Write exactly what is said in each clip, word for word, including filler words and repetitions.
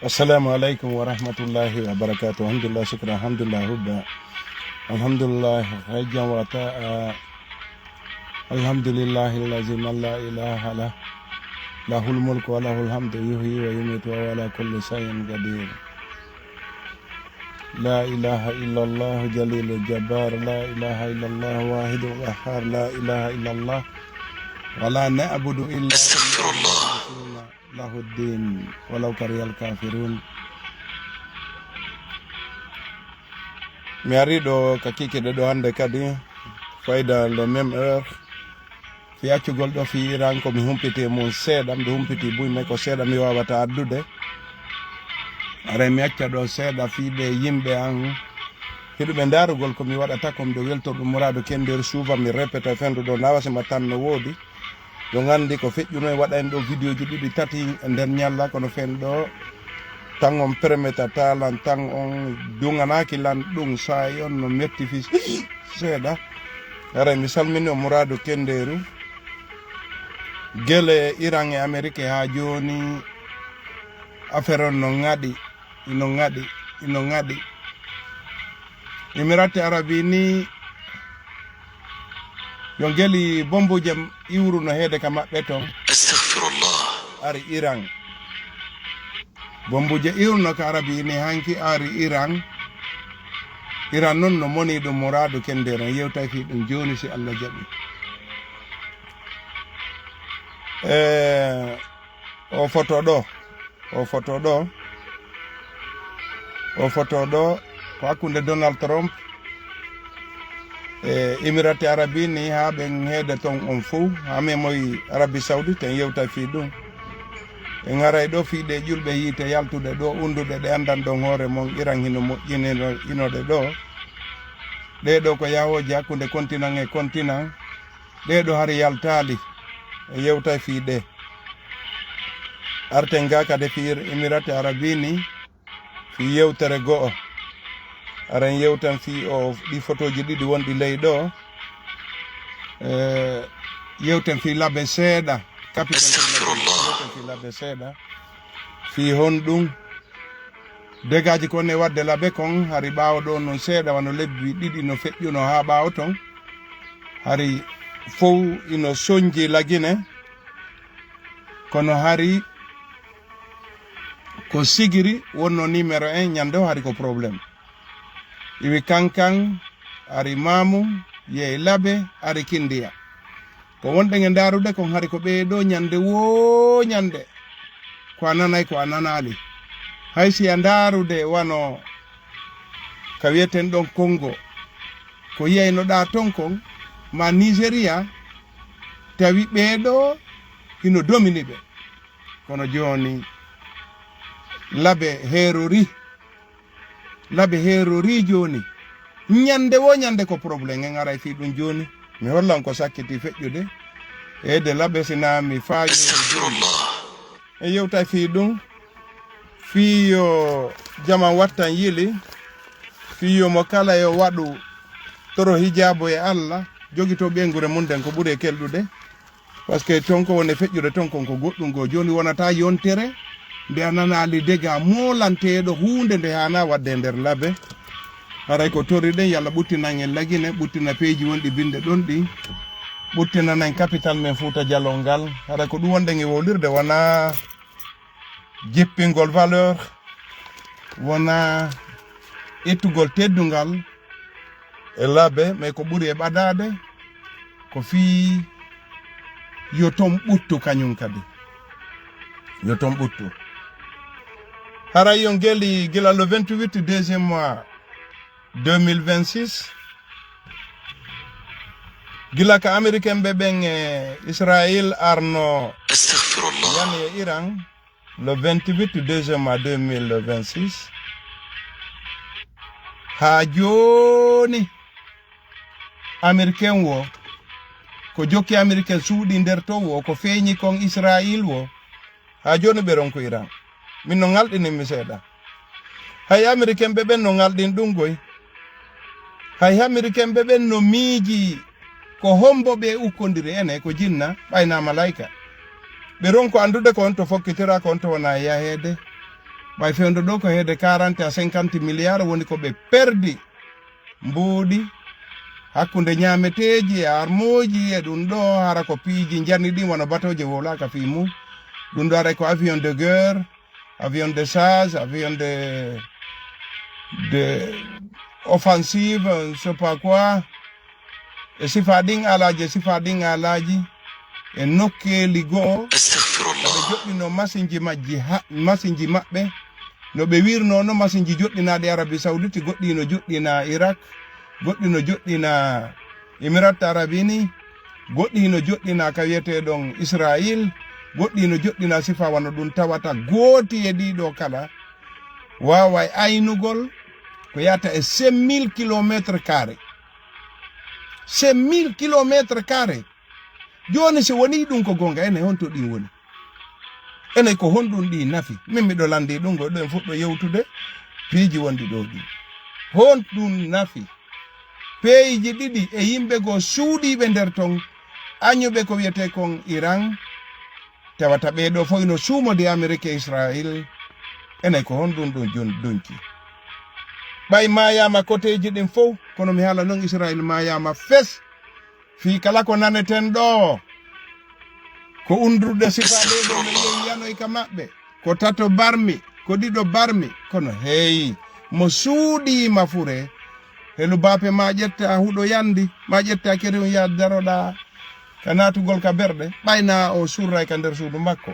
Assalamu alaikum wa rahmatullahi wa barakatuh. Alhamdulillah, shukran, alhamdulillah, hubba. Alhamdulillah, hajjan wa ta'a. Alhamdulillahi allazi man la ilaha lah. Lahul mulku wa lahul hamdu, yuhyi wa yumitu wa huwa ala kulli shay'in qadir. La ilaha illallah jalilul jabbar. La ilaha illallah wahidul qahhar. La ilaha illallah. Wa la na'budu illa Astaghfirullah. Lahuddin walaw karihal kafirun. Mi ari ɗo ka kikiɗe ɗo hannde kadi, fayda le même heure. Fi accugol ɗo fi Iran ko mi humpiti e mum seeɗa, mi humpiti buy, mais ko seeɗa mi wawata addude. Aray mi acca ɗo seeɗa fi ɓe yimɓe an hiɗuɓe ndarugol ko mi waɗata, ko mi ɗo weltorɗo muradu kendir suufa, mi répéta fendu ɗo nawasi ma tan no woodi. Ɗo nganndi ko feƴƴuno e waɗa en ɗo vidéo ji ɗiɗi tati e nder ñalla, kono fen ɗo tan on permetata lan, tan on duŋanaaki lan ɗum, saa'i on no metti fi seeɗa. Haray mi salmini on muraadu kendeeru. Gele Iran e Amerik haa jooni affaire on no ŋaɗi, ino ŋaɗi, ino ŋaɗi. Emirate Arabi ni yo ngeli bombuje iwruno heede ka maɓɓe ton. Astaghfirullah. Ari Iran. Bombuje iwruno ka Arabi ni hanki ari Iran. Iran non no moni ɗum muraadu kendeeru, yewtay fi ɗum jooni si Allah jaɓi. Eh, o foto ɗo. O foto ɗo, o foto ɗo ko hakkunde Donald Trump e Emirate Arabi ni, haa ɓen heede ton on fow, haa memoy Arabi Saudi, ten yewta fii ɗum. En aray ɗo fii ɗe ƴulɓe yiite yaltuɗe ɗo, unduɗe ɗe anndan ɗon hoore mon, Iran hino moƴƴinino, inoɗe ɗo. Ɗee ɗo ko yahooje hakkunde continent e continent. Ɗee ɗo hari yaltaali, en yewtay fii ɗee. Arten ga kadi fii Emirate Arabi ni, fii yewtere go'o. Aran yewtan fii o, ɗi fotooji ɗiɗi wonɗi ley ɗo. Eh, yewten fii labe seeɗa. Capital Astaghfirullah. Yewten fii labe seeɗa. Fii honɗum? Degaaji kon e waɗde labe kon, hari ɓaawo ɗo non seeɗa, wano lebbi ɗiɗi no feƴƴuno haa ɓaawo ton. Hari fow ino sonji Lagine, kono hari ko sigiri wonno numéro un ñande o, hari ko problème. Iwi Kankan, ari Mamu, yehi Labe, ari Kindiya. Ko wonɗen e ndaarude kon hari ko ɓee ɗoo ñande woo ñande. Ko a nanay, ko a nanaali. Hay si a ndaarude wano ka wiyeten ɗon Kongo, ko yiyaynoɗaa ton kon, ma Nigeria, tawi ɓee ɗoo hino domini ɓe. Kono jooni, Labe heerori. Labe heerori jooni. Ñande woo ñande ko problème, en aray fii ɗum jooni. Mi hollan ko sakkiti feƴƴude. E de Labe si naa mi faayi. Astaghfirullah. En yewtay fii ɗum. Fii yo jaman wattan yili. Fii yo mo kala yo waɗu toro hijaabu e Allah. Jogito ɓeynguure mum nden ko ɓuri e kelɗude. Parce que ton ko woni feƴƴude ton kon ko goɗɗum goo. Jooni wonata yontere nde a nanaali dega moolanteeɗo huunde nde haanaa waɗde e nder Labe. Haray ko toriɗen, yo Allah ɓuttinan en Lagine, ɓuttina peeji wonɗi binde ɗon ɗi, ɓuttinan en capital men Fuuta Jalon ngal. Haray ko ɗum wonɗen e wowlirde, wonaa jippingol valeur, wonaa ittugol teddungal e Labe, mais ko ɓuri e ɓadaade ko fii yo ton ɓuttu kañum kadi. Yo ton ɓuttu. Haray yo ngeli gila le vingt-huit deuxième mois deux mille vingt-six. Gila ka Américain ɓe ɓen e Israël arno Astaghfirullah. Yani e Iran, le vingt-huit deuxième mois deux mille vingt-six. Haa jooni, Américain wo, ko jokki Américain suuɗi nder ton wo, ko feeñi kon Israël wo, haa jooni ɓe ronko Iran. Min no ŋalɗinin mi seeɗa. Hay Américain ɓe ɓen no ŋalɗin ɗum goy. Hay Américain ɓe ɓen no miiji ko hombo ɓe ukkondiri ene, ko jinna, ɓayna malaika. Ɓe ronko anndude ko on to fokkitira, ko on to wona yaheede. Ɓay fewndo ɗo ko heede quarante à cinquante milliards woni ko ɓe perdi mbuuɗi hakkunde ñaameteeji e armuuji e ɗum ɗo, hara ko piiji njanni ɗin wano batooje wowlaaka fii mum. Ɗum ɗo haray ko avion de guerre, avion de chasse, avion de, de offensive, je sais pas quoi. E sifa ɗin alaaji, e sifa ɗin alaaji, e nokkeeli go'o, ɓe joɗɗino masinji majji ha, masinji maɓɓe, no ɓe wirnoo no masinji joɗɗinaaɗi Arabie Saoudite, goɗɗi no joɗɗina Irak, goɗɗi no joɗɗina Émirats Arabes Unis, goɗɗi no joɗɗina ka wi'eteeɗon Israël, goɗɗi no joɗɗina sifa wano ɗum, tawata gooti e ɗii ɗoo kala waaway aynugol ko yahata e cinq mille kilomètres carrés. Cinq mille kilomètres carrés. Jooni, si wonii ɗum ko goonga, ene honto ɗin woni? Ene ko honɗum ɗi nafi? Min miɗo lanndii ɗum, ko ɗum en fuɗɗo yewtude piiji wonɗi ɗo ɗi. Honɗum nafi? Peeji ɗiɗi e yimɓe goo suuɗiiɓe nder ton, añuɓe ko wi'etee kon Iran, tawata ɓee ɗoo fof ino suumodi Amerik e Israel. Ene ko honɗum ɗum jon-, donki? Ɓay maayaama koteeji ɗin fof, kono mi haala non Israel maayaama fes. Fii kala ko naneten ɗo, ko undurɗe sifa ɗee ɗoo no yehi yanoy ka maɓɓe. Ko tato barmi, ko ɗiɗo barmi, kono hey, mo suuɗiima fure, helu baape ma ƴetta huɗo yandi, ma ƴetta keriw ya daroɗa ka naatugol ka berɗe, ɓayna o surray ka nder suudu makko.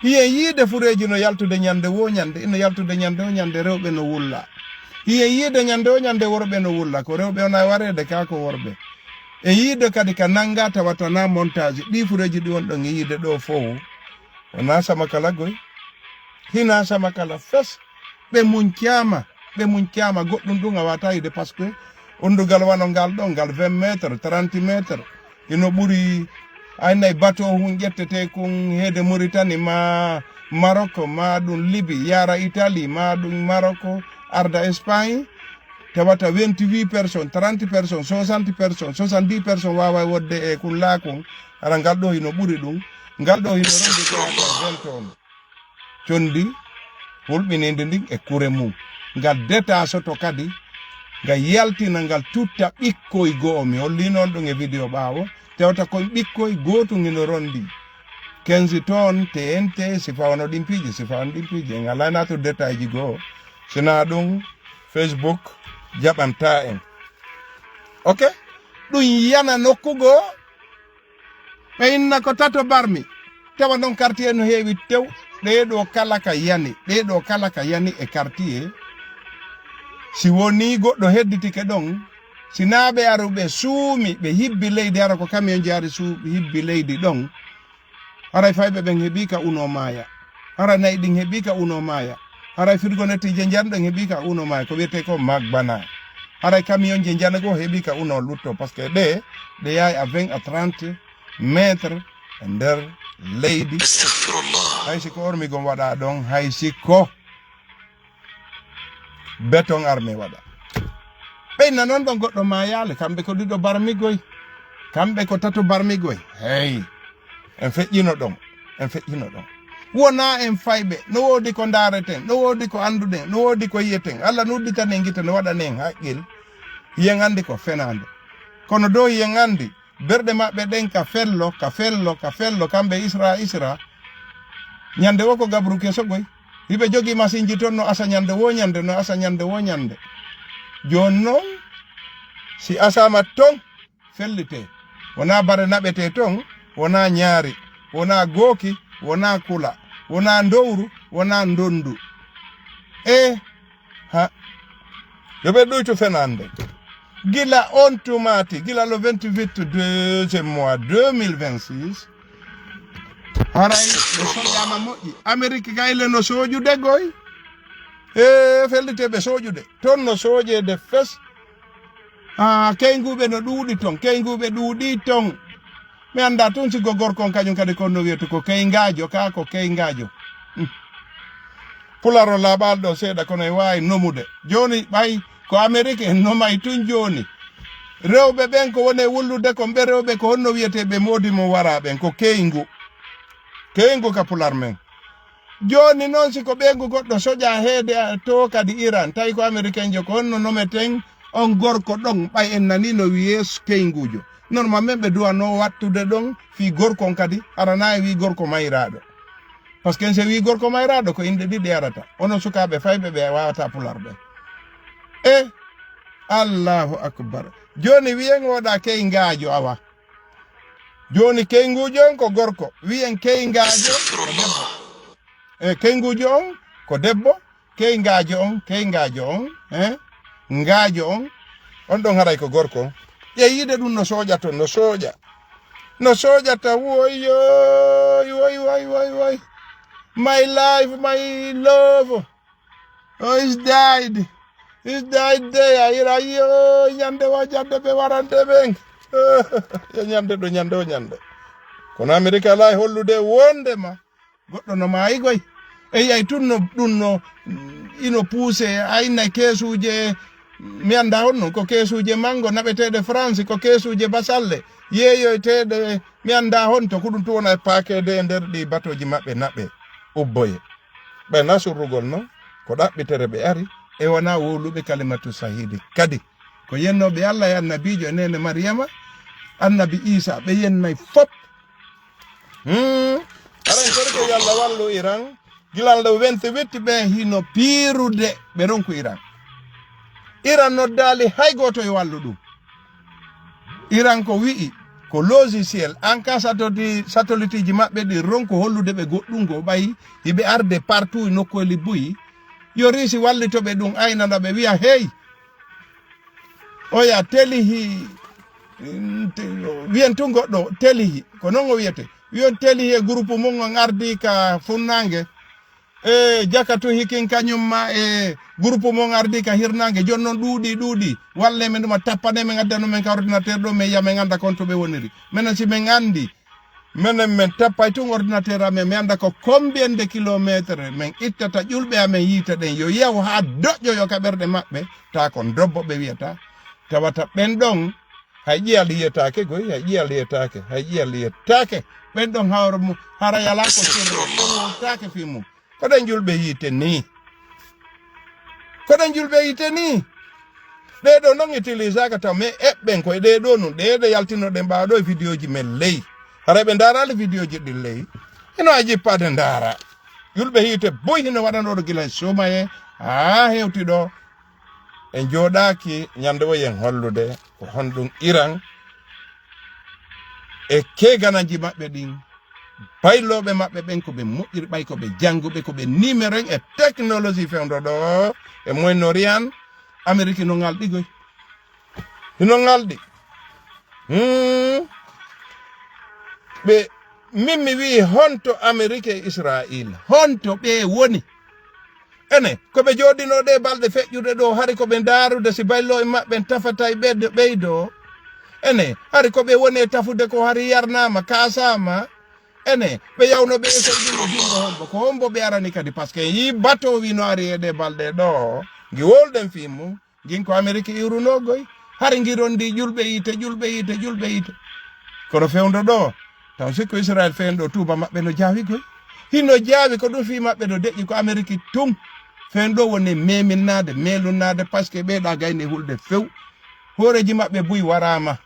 Hiyen yiide fureeji no yaltude ñande woo ñande, ino yaltude ñande woo ñande, rewɓe no wulla. Hiyen yiide ñande woo ñande, worɓe no wulla. Ko rewɓe wona wareede, kaa ko worɓe. E yiide kadi ka nannga tawata na montage. Ɗii fureeji ɗi wonɗon e yiide ɗoo fow, wonaa sama kala goy. Hinaa sama kala fes. Ɓe muñcaama, ɓe muñcaama. Goɗɗum ɗum a waawataa yiide, parce que undungal wano ngal ɗoo, ngal vingt mètres, trente mètres, ino ɓuri, aynay bateau hun ƴettetee kun heede Mauritanie, ma Maroc, ma ɗum Libye, yaara Italie, ma ɗum Maroc, arda Espagne, tawata vingt-huit personnes, trente personnes, soixante personnes, soixante-dix personnes waaway wodde e kun laakun. Hara ngal ɗoo hino ɓuri ɗum. Ngal ɗoo hino rondi ko vingt tonnes. Conndi hulɓiniindi ndin e kure mum. Ngal detasoto kadi, ngal yaltina, ngal tutta ɓikkoy go'o. Mi holli non ɗum e video ɓaawo. Tewta kon ɓikkoy, gootun hino rondi. Quinze tonnes, T N T, sifa wano ɗin piiji, sifa wano ɗin piiji. En alaa naatu détail ji go'o. Sinaa ɗum, Facebook jaɓantaa en. Ok? Ɗum yana nokku go'o. Ɓe inna ko tato barmi. Tawa non quartier no heewi tew. Ɗee ɗoo kala ka yani. Ɗee ɗoo kala ka yani e quartier. Si wonii goɗɗo hedditike ɗon, si naa ɓe aru ɓe suumi, ɓe hibbi leydi, hara ko camion jaari suu-, hibbi leydi ɗon. Haray fayɓe ɓen heɓii ka uno maaya. Haray na'i ɗin heɓii ka uno maaya. Haray firgonettiije njan ɗen heɓii ka uno maaya. Ko wi'etee ko magbana. Haray kamiyonje njan goo heɓii ka uno lutto. Parce que ɗe, ɗe yahay à vingt à trente mètres e nder leydi. Astagfirullah. Hay si ko ormigol waɗaa ɗon, hay si ko béton armé waɗa. Ɓe inna non ɗon goɗɗo maayaali, kamɓe ko ɗiɗo barmigoy, kamɓe ko tato barmigoy. Hey, en feƴƴino ɗon, en feƴƴino ɗon. Wonaa en fayɓe, no woodi ko ndaareten, no woodi ko annduɗen, no woodi ko yi'eten. Allah no udditanen gite, no waɗanen haqqil. Hiyen anndi ko fenaande. Kono dow hiyen anndi, berɗe maɓɓe ɗen ka fello, ka fello, ka fello, kamɓe Isra, Isra. Ñande woo ko gabru keso goy. Hiɓe jogii masinji ton no asa ñande woo ñande, no asa ñande woo ñande. Jooni non, si asaama ton, fellitee. Wonaa bare naɓetee ton, wonaa ñaari, wonaa gooki, wonaa kula, wonaa ndowru, wonaa ndondu. E Ha. Yo ɓe ɗuytu fenaande. Gila on tumaati, gila le vingt-huit deuxième mois deux mille vingt-six. Haray ɓe soƴaama moƴƴi. Amerik gayle no soojude goy. E fellite ɓe sooƴude. Ton no sooƴeede fes. Ah, keynguuɓe no ɗuuɗi ton. Keynguuɓe ɗuuɗi ton. Mi anndaa tun si ko gorko on kañum kadi ko no wi'ete ko keyngaajo, kaa ko keyngaajo. Hmm. Pulaar o laaɓaali ɗo seeɗa, kono e waawi nomude. Jooni ɓay ko Amerik en nomay tun jooni. Rewɓe ɓen ko woni e wullude kon, ɓe rewɓe ko honno wi'etee ɓe moodi mo waraa ɓen? Ko keyngu. Keyngu ka Pulaar men. Jooni noon, si ko ɓeyngu goɗɗo soƴa heede to kadi Iran, tawi ko Amerikenjo, ko honno nometen on gorko ɗon, ɓay en nanii no wiyee keynguujo? Normalement, ɓe duwanoo wattude ɗon fii gorko on kadi, hara na e wii gorko mayraaɗo. Parce que si wii gorko mayraaɗo, ko inɗe ɗiɗi arata. Onon sukaaɓe fayɓe ɓe waawataa Pulaar ɓe. E, Allahu Akbar. Jooni wiyen o ɗa keyngaajo awa. Jooni keynguujo on ko gorko. Wiyen keyngaajo ko debbo. E, keynguujo on ko debbo. Keyngaajo on, keyngaajo on, eh? Ngaajo on. On ɗon haray ko gorko. Ƴeeyiide ɗum no soƴa ton, no soƴa. No soƴa ta, woy, yoy, woy, woy, woy, woy. My life, my love. Oh, is died. Is died there. Ira, yo, ñande wa, ñande ɓe warande ɓen. Yo ñande ɗo, ñande o, ñande. Kono Amerika alaa e hollude wonde ma. Goɗɗo no maayi goy. E yiyay tun no, ɗum no, mm, ino puuse, ayna keesuuje, mi anndaa honno, ko keesuuje manngo naɓeteeɗe France, ko keesuuje basalle, yeeyoyteeɗe, mi anndaa honto, ko ɗum tun wona e paakeede e nder ɗi batooji maɓɓe naɓe, ubboye. Ɓay na surrugol non, ko ɗaɓɓitere ɓe ari, e wona wowluɓe kalimatu sahidi. Kadi, ko yennooɓe Alla e Annabiijo e neene Mariyama, Annabi Iisa, ɓe yennay fop. Hmm. Aran kadi ko yo Alla wallu Iran, gila nde vingt-huit ɓe hino piirude, ɓe ronku Iran. Iran noddaali hay gooto yo wallu ɗum. Iran ko wi'i, ko logiciel, an ka satellite, satelliteji maɓɓe ɗi ronku hollude ɓe goɗɗum ko ɓay, hiɓe arde partout e nokkueli buy, yo Riisi wallito ɓe ɗum, aynana ɓe wi'a, hey, oya telihi, mm, te-, wiyen tun goɗɗo telihi, ko non o wiyete. Wiyon telihi e groupe mum on ardi ka funnaange. E jaka tun hikin kañum ma e groupe mum ardi ka hirnaange. Jon non ɗuuɗi, ɗuuɗi. Walle men ɗuma tappane men addano men ka ordinateur ɗo men yiya men annda kon to ɓe woniri. Menen si men anndi, menen men tappay tun ordinateur amen, mi annda ko combien de kilomètre men ittata ƴulɓe amen yiite ɗen, yo yaw haa doƴƴoyo ka ɓerɗe maɓɓe, taa ko ndobbo ɓe wiyata. Tawata ɓen ɗon, hay ƴiyal yiyetaake goy, hay ƴiyal yiyetaake, hay ƴiyal yiyetaake. Ɓen ɗon hawra mu-, hara yalaa ko sirre, ɗum wontaake fii mum. Koɗen julɓe yiite nii. Koɗen julɓe yiite nii. Ɗee ɗoo non utilisaaka taw, mais eɓɓen koye ɗee ɗoo nun, ɗee ɗe yaltinoɗen ɓaaɗo e vidéoji men ley. Haray ɓe ndaaraali vidéoji ɗin ley. Hino a jippaade ndaara. Julɓe yiite boy hino waɗanooɗo gila e Somaye haa hewti ɗoo. En jooɗaaki ñande o yen hollude ko honɗum Iran e keegananji maɓɓe ɗin. Baylooɓe maɓɓe ɓen ko ɓe moƴƴiri, ɓay ko ɓe jannguɓe, ko ɓe numéro en e technologie fewndo ɗo e Moyen-Orient, Amérique no ŋalɗi goy. Hino ŋalɗi. Hmm. Ɓe, min mi wi'i honto Amérique e Israël, honto ɓe woni? Ene, ko ɓe jooɗinoo ɗee balɗe feƴƴuɗe ɗoo, hari ko ɓe ndaarude si baylooɓe maɓɓe en tafatay ɓe ɓeydoo. Ene, hari ko ɓe woni e tafude ko hari yarnaama, kaasaama. Ene, ɓe yawno ɓe e koye ɗum ɗo hombo, ko hombo ɓe arani kadi, parce que yii bato wi no ari e ɗee balɗe ɗoo, ngi wolɗen fii mum, ngin ko Amérique iwrunoo goy, hari ngi rondi ƴulɓe yiite, ƴulɓe yiite, ƴulɓe yiite. Kono fewndo ɗoo, Taw sikko Israel feen ɗo tuuba maɓɓe no jaawi goy. Hino jaawi ko ɗum fii maɓɓe no deƴƴi ko Ameriki tun. Feen ɗo woni meminnaade, meelunnaade, parce que ɓee ɗa gayni hulde few. Hooreeji maɓɓe buy waraama.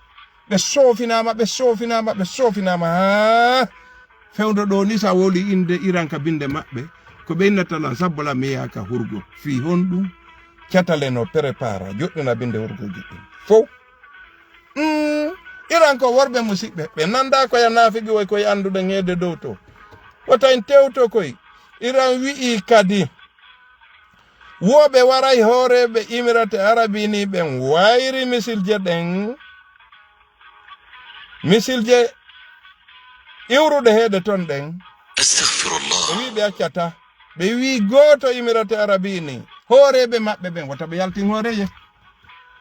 Ɓe soofinaama, ɓe soofinaama, ɓe soofinaama. Haa fewndo ɗo ni sa woli innde Iran ka binnde maɓɓe. Ko ɓe innata lan sabbo lan mi yaaka hurgo. Fii honɗum? Catale no prépara, joɗɗina binnde hurgoji ɗin. Fow. Mm, Iran ko worɓe musiɓɓe, ɓe nanda ko ya naafigi woy koye annduɗen heede dow to. Wota en tewto koy, Iran wi'i kadi, wo ɓe waray hooreeɓe Emirate Arabi ni ɓen wayri misilje ɗen, misilje iwruɗe heede ton ɗen. Astagfirullah. O wi'i ɓe accata. Ɓe wi'i gooto Emirate Arabi ni, hooreeɓe maɓɓe ɓen, wota ɓe yaltin hooreeje.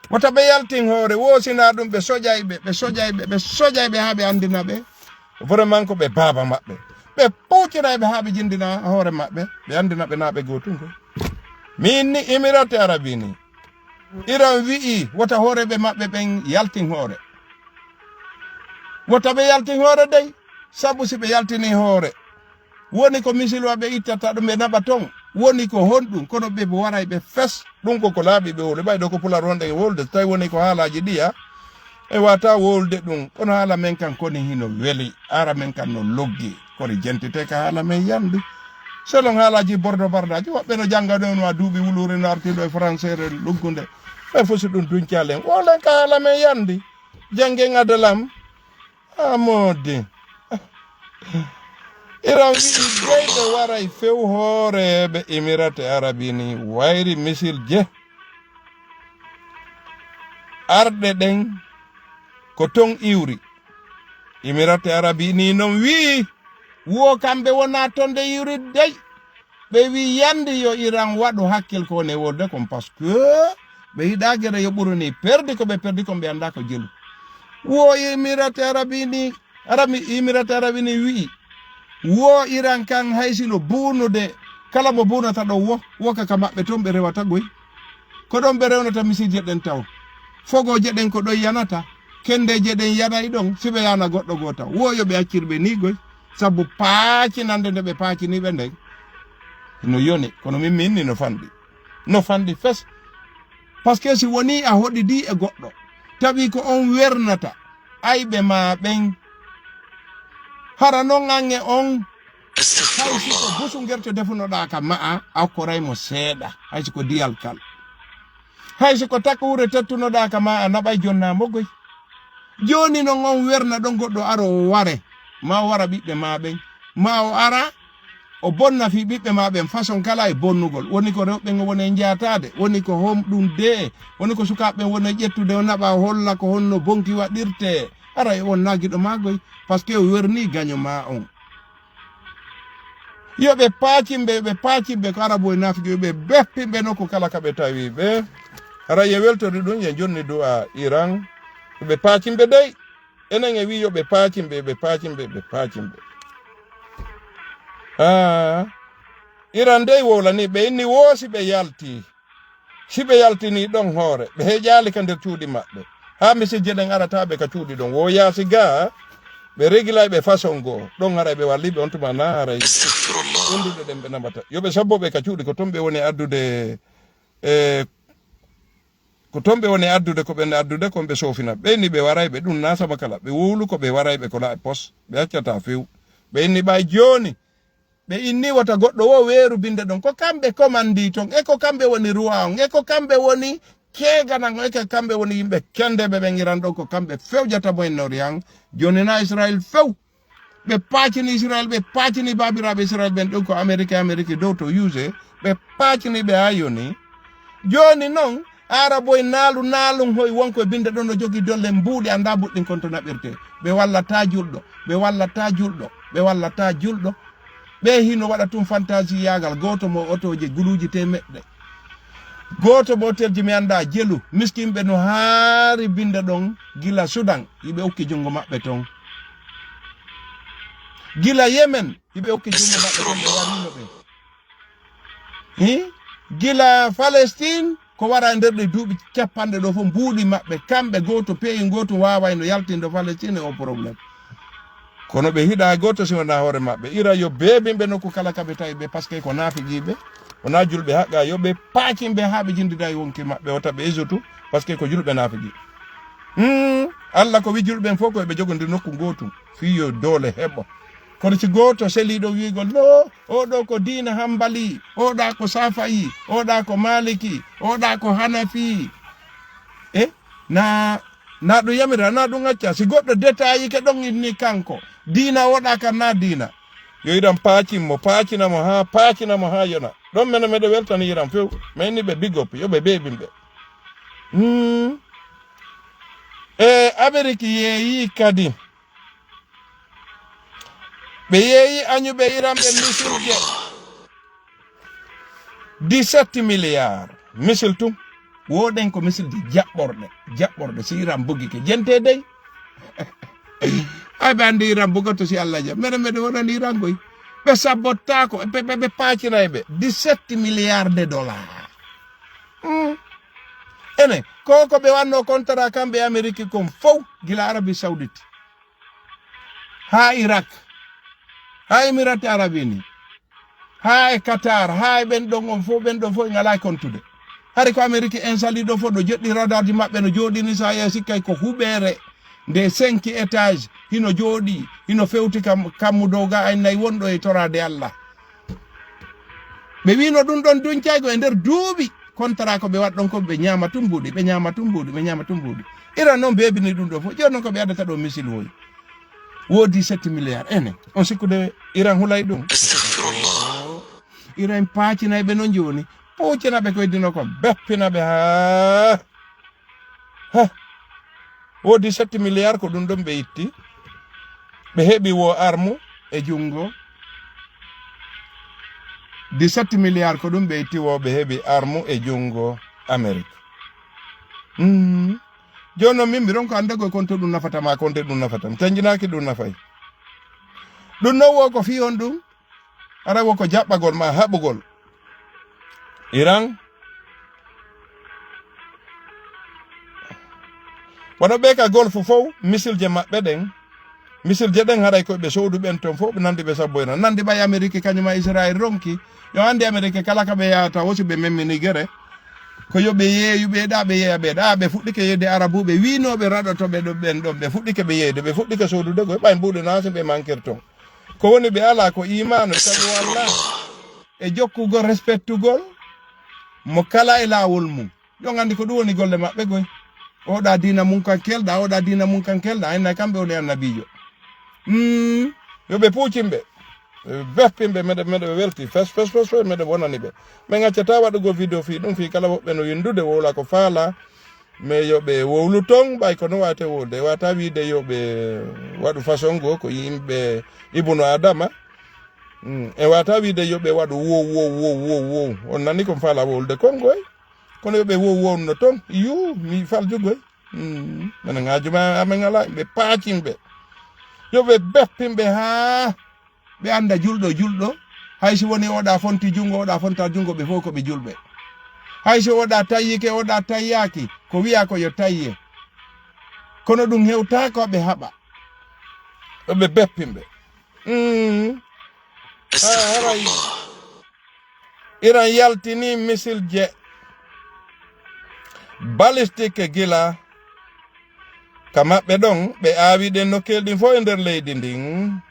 Wota ɓe yaltin hoore, woosina ɗum, ɓe soƴay ɓe, ɓe soƴay ɓe, ɓe soƴay ɓe haa ɓe anndina ɓe. Vraiment ko ɓe baaba maɓɓe. Ɓe puutiray ɓe haa ɓe jinndina hoore maɓɓe, ɓe anndina ɓe naa ɓe gootum ko. Min ni Emirate Arabi ni, Iran wi'i wota hooreeɓe maɓɓe ɓen yaltin hoore. Wota ɓe yaltin hoore dey, sabu si ɓe yaltini hoore, Woni ko misil wa ɓe ittata ɗum ɓe naɓa toon. Woni ko honɗum? Kono ɓe waray ɓe fes. Ɗum ko ko laaɓi ɓe wowle. Ɓay ɗo ko pular wonɗen e wolde. So tawi woni ko haalaaji ɗiya, e wata wolde ɗum. Kono haala men kan koni hino weli. Ara men kan no loggi. Kori jentite ka haala men yandi. Selon haalaaji bordo bardaaji. Woɓɓe no jannga ɗo no a duuɓi wuluure no arti ɗo e français re luggunde. Ɓe fof si ɗum duncalen. Wolen ka haala men yandi. Janngen adalam. Amodi. Iran wi'i beyɓe waray few hooreeɓe Emirate Arabi ni wayri misil je. Arɗe ɗen ko ton iwri. Emirate Arabi ni non wi'i wo kamɓe wona ton de iwri dey. Ɓe wi yandi yo Iran waɗu hakkil ko woni e wolde kon, parce que ɓe yiɗa gere yo ɓuru ni perdi ko ɓe perdi kon, ɓe annda ko jelu. Wo Emirate Arabi ni, Arabi, Emirate Arabi ni wi'i, wo Iran kan hay sino buunude, kala mo buunata ɗon wo, wo ka ka maɓɓe ton ɓe rewata goy. Ko ɗon ɓe rewnata misije ɗen taw. Fogooje ɗen ko ɗon yanata, kendeeje ɗen yanay ɗon, si ɓe yana goɗɗo goo taw. Wo yo ɓe accir ɓe ni goy. Sabu paacinande nde ɓe paacini ɓe nden no yoni, kono min mi inni no fanɗi. No fanɗi fes. Parce que si woni a hoɗidi e goɗɗo, tawi ko on wernata ayɓe ma ɓen. Hara non an e on, hay si ko busungerto defunoɗaa ka ma'a, a okkoray mo seeɗa, hay si ko diyal kal. Hay si ko takkuure tettunoɗaa ka ma'a, naɓay jonnaa mo goy. Jooni non on werna ɗon goɗɗo aro o ware, ma o wara ɓiɓɓe ma ɓen, ma o ara o bonna fii ɓiɓɓe ma ɓen façon kala e bonnugol. Woni ko rewɓe ɓen woni e njaataade, woni ko homɗum de, woni ko sukaaɓe ɓen woni e ƴettude o naɓa o holla ko honno bonki waɗirte. Ara e on naagiɗo ma goy, parce que o werni gaño ma on. Yo ɓe paacimɓe, yo ɓe paacimɓe ko arabu e naafiki, yo ɓe beppimɓe nokku kala ka ɓe tawi ɓe. Hara ye weltori ɗum, ye jonni du'a Iran. Yo ɓe paacimɓe dey. Enen e wi yo ɓe paacimɓe, yo ɓe paacimɓe, yo ɓe paacimɓe. Ah, Iran dey wowlani ɓe inni woosi ɓe yalti. Si ɓe yaltinii ɗon hoore, ɓe heƴaali ka nder cuuɗi maɓɓe. Haa misijje ɗen arata ɓe ka cuuɗi ɗon. Wo yaasi gaa, ɓe regilay ɓe façon goo. Ɗon haray ɓe walli ɓe on tuma na haray. Astagfirullah. Ɓunduɗe ɗen ɓe namata. Yo ɓe sabbo ɓe ka cuuɗi ko ton ɓe woni addude, e, ko ton ɓe woni addude ko ɓen addude kon ɓe soofina. Ɓe ni ɓe waray ɓe ɗum na sama kala. Ɓe wowlu ko ɓe waray ɓe ko la e pos. Ɓe accata few. Ɓe inni ɓay jooni. Ɓe inni wota goɗɗo wo weeru binde ɗon. Ko kamɓe komandi ton, e ko kamɓe woni ruwa on, e ko kamɓe woni keeganan on, e ko kamɓe woni yimɓe kendeɓe ɓen Iran ɗon, ko kamɓe fewjata mo en nori han. Jooni na Israel few. Ɓe paacini Israel, ɓe paacini baabiraaɓe Israel ɓen ɗon ko Amerique, Amerique dow to use, ɓe paacini ɓe haa yoni. Jooni non, Araboy naalu, naalun hoy wonko e binde ɗon no jogii dolle mbuuɗi annda mbuɗɗin kon to naɓirte. Ɓe wallata julɗo, ɓe wallata julɗo, ɓe wallata julɗo. Ɓe hino waɗa tun fantasiyaagal, gooto mo otooje guluuji temeɗɗe. Gooto mo otelji mi annda jelu, miskinɓe no haari binde ɗon gila Sudan, iɓe okki junngo maɓɓe ton. Gila Yemen, iɓe okki junngo maɓɓe ton, ɓe warino ɓe. Hi? Gila Palestine, ko wara e nder ɗe duuɓi capanɗe ɗo fof mbuuɗi maɓɓe, kamɓe gooto, peyi gooto waawayno yaltindo Palestine e o problème. Kono ɓe hiɗa gooto si wonaa hoore maɓɓe. Ira yo beebimɓe nokku kala ka ɓe tawi ɓe, parce que ko naafiqiiɓe, wonaa julɓe haqqaa, yo ɓe paacimɓe haa ɓe jinndida e wonki maɓɓe, wota ɓe esotu, parce que ko julɓe naafiki. Hmm, Allah ko wi julɓe ɓen fof ko eɓe jogondiri nokku gootum, fii yo doole heɓo. Kono si gooto selii ɗo wiigol, no, oo ɗoo ko diina Hambali, oo ɗaa ko Safayi, oo ɗaa ko Maliki, oo ɗaa ko Hanafi. E, na, na ɗum yamira, na ɗum acca. Si goɗɗo detayike ɗon inni kanko, diina oo ɗaa kan na diina. Yo iɗan paacin mo, paacina mo haa, paacina mo haa yona. Ɗon mene meɗe weltani iran few. Mais ni ɓe big up, yo ɓe beebin ɓe. Hmm. E Amerique yeeyi kadi. Ɓe yeeyi añuɓe iran ɓe misilje. Dix-sept milliards. Misil tun. Woɗen ko misilji jaɓɓorɗe. Jaɓɓorɗe si iran bugike. Jente dey. Ay ɓe anndi iran bugoto si Allah jam. Mene meɗe wonani iran koy. Ɓe sabbottaako. Ɓe, ɓe, ɓe paacinay ɓe. Dix-sept milliards de dollars. Hmm. Ene, ko ko ɓe wanno contrat kamɓe Amérique kon fow gila Arabie Saoudite. Haa Irak. Haa Emirati Arabi ni, haa e Qatar, haa e ɓen ɗon on fof, ɓen ɗon fof ɓe ngalaa e kontude. Hari ko Amerique installé ɗo fof, ɗo joɗɗi radarji maɓɓe, no jooɗini, so a yehi sikkay ko huɓeere nde cinq étage, hino jooɗi, hino fewti kam, kammu dow ga, ay nay wonɗo e toraade Allah. Ɓe wiino ɗum ɗon duñcaygo e nder duuɓi, contrat ko ɓe waɗ ɗon ko ɓe ñaama tun mbuuɗi, ɓe ñaama tun mbuuɗi, ɓe ñaama tun mbuuɗi. Iran noon beebini ɗum ɗo fof. Jooni noon ko ɓe addata ɗo missile woy. Woodi sept milliards. Enen, on sikkude Iran hulay ɗum? Astagfirullah. Iran paacinay ɓe noon jooni. Puucina ɓe ko heddino kon. Beppina ɓe haa. Ha. Woodi sept milliards ko ɗum ɗon ɓe itti. Ɓe heɓi wo armu e junngo. Dix-sept milliards ko ɗum ɓe itti wo ɓe heɓi armu e junngo Amérique. Mm. Jooni noon min mbiɗon ko annda koye konto ɗum nafata ma, konto ɗum nafata. Mi tanjinaaki ɗum nafay. Ɗum noon wo ko fii on ɗum. Ara wo ko jaɓɓagol ma haɓugol. Iran. Wano ɓe ka golfe fof, missile je maɓɓe ɗen. Missile je ɗen haray ko ɓe soodu ɓen ton fof, ɓe nandi ɓe sabbo Iran. Nandi ɓay Amérique kañum e Israël ronki. Yo andi Amérique kala ka ɓe yahata, wo si ɓe memmini gere. Ko yo ɓe yeeyu ɓe ɗa, ɓe yeeya ɓe ɗa. Ɓe fuɗɗike yeeyde Arabuɓe wiinooɓe raɗoto ɓe ɗo ɓen ɗon. Ɓe fuɗɗike ɓe yeeyde, ɓe fuɗɗike soodude koye ɓay mbuuɗe naasi ɓe mankir ton. Ko woni ɓe alaa ko imaanu, tawi Allah e jokkugol, respectugol mo kala e laawol mum. Yo on anndi ko ɗum woni golle maɓɓe goy. Oɗa diina mum kan kelɗa, oɗa diina mum kan kelɗa, inna kamɓe woni annabiijo. Mm, yo ɓe puucin ɓe. Ɓe beppin ɓe, meɗe, meɗe welti. Fes, fes, fes, fes, meɗe wonani ɓe. Min accataa waɗugol video fii ɗum, fii kala woɓɓe no winndude, wowla ko faala. Mais yo ɓe wowlu ton, ɓay ko no waate wowlude. E wata wiide yo ɓe waɗu façon goo, ko yimɓe Ibnu Adama. Mm, e wata wiide yo ɓe waɗu wow, wow, wow, wow, wow. On nani kon faala wowlude kon goy. Kono yo ɓe wow, wow no ton. Yu, mi falju goy. Mm, menen ŋaaju ma amen ala, ɓe paacin ɓe. Yo ɓe beppin ɓe haa ɓe annda julɗo, julɗo. Hay si woni oɗa fonti junngo, oɗa fonta junngo, ɓe fof ko ɓe julɓe. Hay si oɗa tayyike, oɗa tayyaaki, ko wi'a ko yo tayye. Kono ɗum hewta ko ɓe haɓa. Yo ɓe beppin ɓe. Mm. Ah, haray. Iran yaltini missile je balistique gila ka maɓɓe ɗon, ɓe aawi ɗen nokkeeli ɗin fof e nder leydi ndin.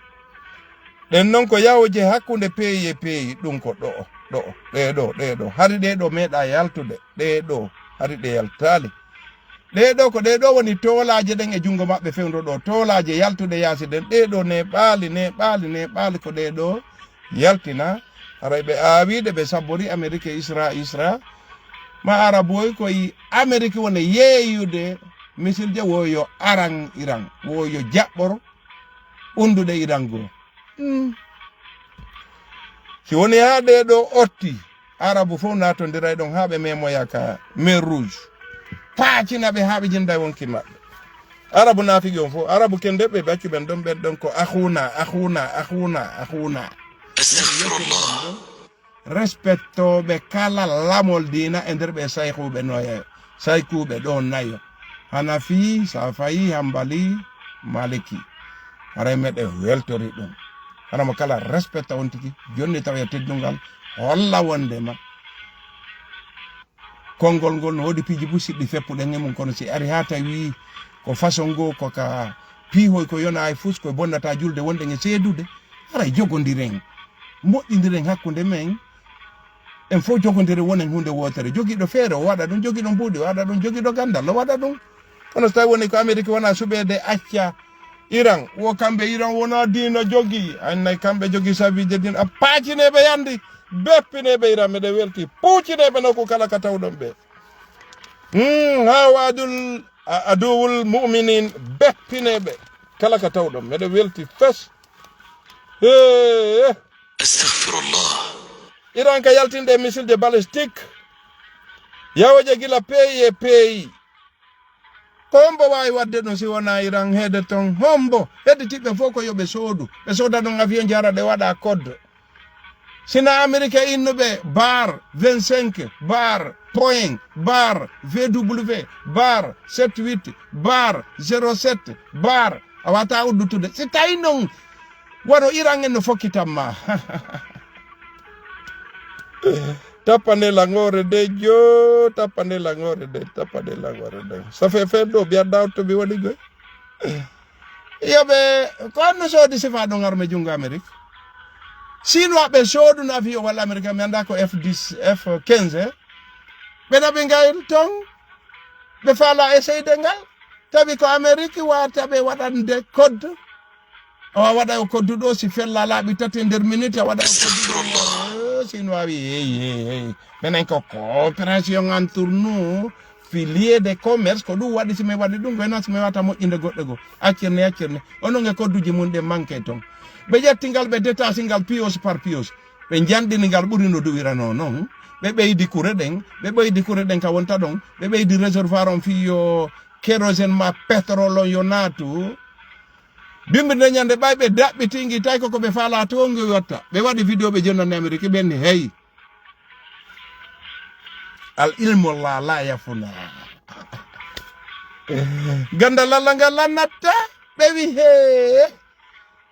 Ɗen non ko yahoje hakkunde peeyi e peeyi, ɗum ko ɗo'o, ɗo'o, ɗee ɗoo, ɗee ɗoo. Hari ɗee ɗoo meeɗaa yaltude, ɗee ɗoo, hari ɗe yaltaali. Ɗee ɗoo ko ɗee ɗoo woni toolaaje ɗen e junngo maɓɓe fewndo ɗoo, toolaaje yaltuɗe yaasi ɗen. Ɗee ɗoo neeɓaali, neeɓaali, neeɓaali ko ɗee ɗoo yaltina. Haray ɓe aawiiɗe, ɓe sabbori Amerik e Isra, Isra. Ma Araboy koye Amerik woni yeeyude misilje wo yo aran Iran, wo yo jaɓɓor ɓunnduɗe Iran goo. Hmm. Si woni haa ɗee ɗoo otti, Arabu fof naatondiray ɗon haa ɓe memoya ka mer Rouge. Paacina ɓe haa ɓe jinda wonki maɓɓe. Arabu naafiki on fof, Arabu kende ɓe baccu ɓen ɗon, ɓen ɗon ko akhuna, akhuna, akhuna, akhuna. Astaghfirullah. Respectooɓe kala lamol diina e nder ɓe saykuuɓe noye, saykuuɓe ɗo nayo. Hanafi, Safayi, Hambali, Maliki. Haray meɗe weltori ɗum. Hara mo kala respecta on tigi, jonni tawa e teddungal, holla wondema konngol ngol no woodi piiji busiɗɗi feppuɗen e mum, kono si ari haa tawi ko façon ngo, ko ka piihoy ko yona e fus, ko bonnata julde wonɗen e seedude, haray jogondiren, moƴƴindiren hakkunde men. En fof jogondiren, wonen huunde wootere. Jogiiɗo feere, o waɗa ɗum. Jogiiɗo mbuuɗi, o waɗa ɗum. Jogiiɗo ganndal, o waɗa ɗum. Kono so tawi woni ko Amerik wona suɓeede acca Iran, wo kamɓe Iran wona diina jogii. Annay kamɓe jogii sabiije diina. A paacine ɓe yandi, beppine ɓe Iran, meɗe welti. Puucine ɓe nokku kala ka tawɗon ɓe. Hmm, haa waadul a-, aduwul mu'minin, beppine ɓe kala ka tawɗon. Meɗe welti fes. Hee. Astaghfirullah. Iran ka yaltinde misilje balistique. Yahoje gila peeyi e peeyi. Ko hombo waawi waɗde ɗum si wonaa Iran heede ton? Hombo? Hedditiiɓe fof ko yo ɓe soodu. Ɓe sooda ɗum avion jara ɗe waɗa code. Sina Amerique innuɓe bar vingt-cinq, bar point, bar V W, bar sept huit, bar zéro sept, bar, a wata uddutude. Si tawi noon Wano Iran en no fokkitan ma. Tappande langore de jo, tappande langore de, tappande langore de. Ça fait faire do bien down to be wadi goy. Yo ɓe, ko anno soodi sifa ɗon arme jungo Amérique. Chinois ɓe sooduno avion walla Amérique, mi annda ko F dix, F quinze. Ɓe naɓi ngal ton, ɓe faala essayde ngal. Tawi ko Amérique wata ɓe waɗande code. Awa waɗa o code ɗo, si fella laaɓi tati e nder minute, a waɗa o code ɗo. Chinois wi, hey, hey, hey. Menen ko coopération entre nous, pilier de commerce, ko ɗum waɗi si mi waɗi ɗum, wena si mi wata moƴƴinde goɗɗo goo. Accirne, accirne. Onon e code uji mum ɗe manque ton. Ɓe ƴetti ngal, ɓe détaché ngal pièce par pièce. Ɓe njanɗini ngal ɓuri no duwirano non. Ɓe ɓeydi kure ɗen, ɓe ɓeydi kure ɗen ka wonta ɗon, ɓe ɓeydi réservoir on fii yo kérosène ma pétrole on yo naatu. Bimbirde ñande ɓay ɓe daɓɓitingi tawi koko ɓe faala to ngi watta. Ɓe waɗi vidéo ɓe jonnani Amérique ɓen ni hey. Al ilmu la la yafuna. Gandal Allah ngal lannatta ɓe wi hee.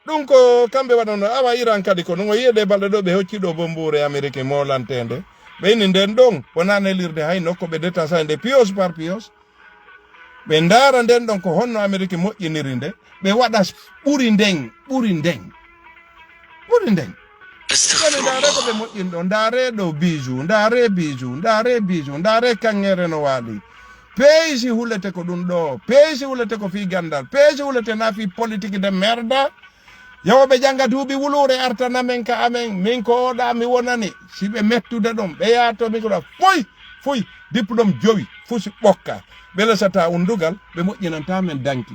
Ɗum ko kamɓe waɗano awa Iran kadi ko ɗum o yiye ɗe balɗe ɗo ɓe hocci ɗo bombuure Amérique molanteende. Ɓe ini nden ɗon wona nelirde hay nokko ɓe détaché nde pièce par pièce. Ɓe ndaara nden ɗon ko honno Amérique moƴƴiniri nde ɓe waɗa ɓuri nden ɓuri nden ɓuri nden. Kono ndaare ko ɓe moƴƴin ɗo ndaare ɗo bijou ndaare bijou ndaare bijou ndaare kaŋŋeere no waali. Peesi hulete ko ɗum ɗo peesi hulete ko fii gandal peesi hulete na fii politique de merda. Yawo ɓe jannga duuɓi wuluure artana men ka amen min ko oɗa mi wonani si ɓe mettude ɗum ɓe yaato min koɗa foy foy diplôme jowi fusi ɓokka. Ɓe lesata undugal ɓe moƴƴinanta men danki.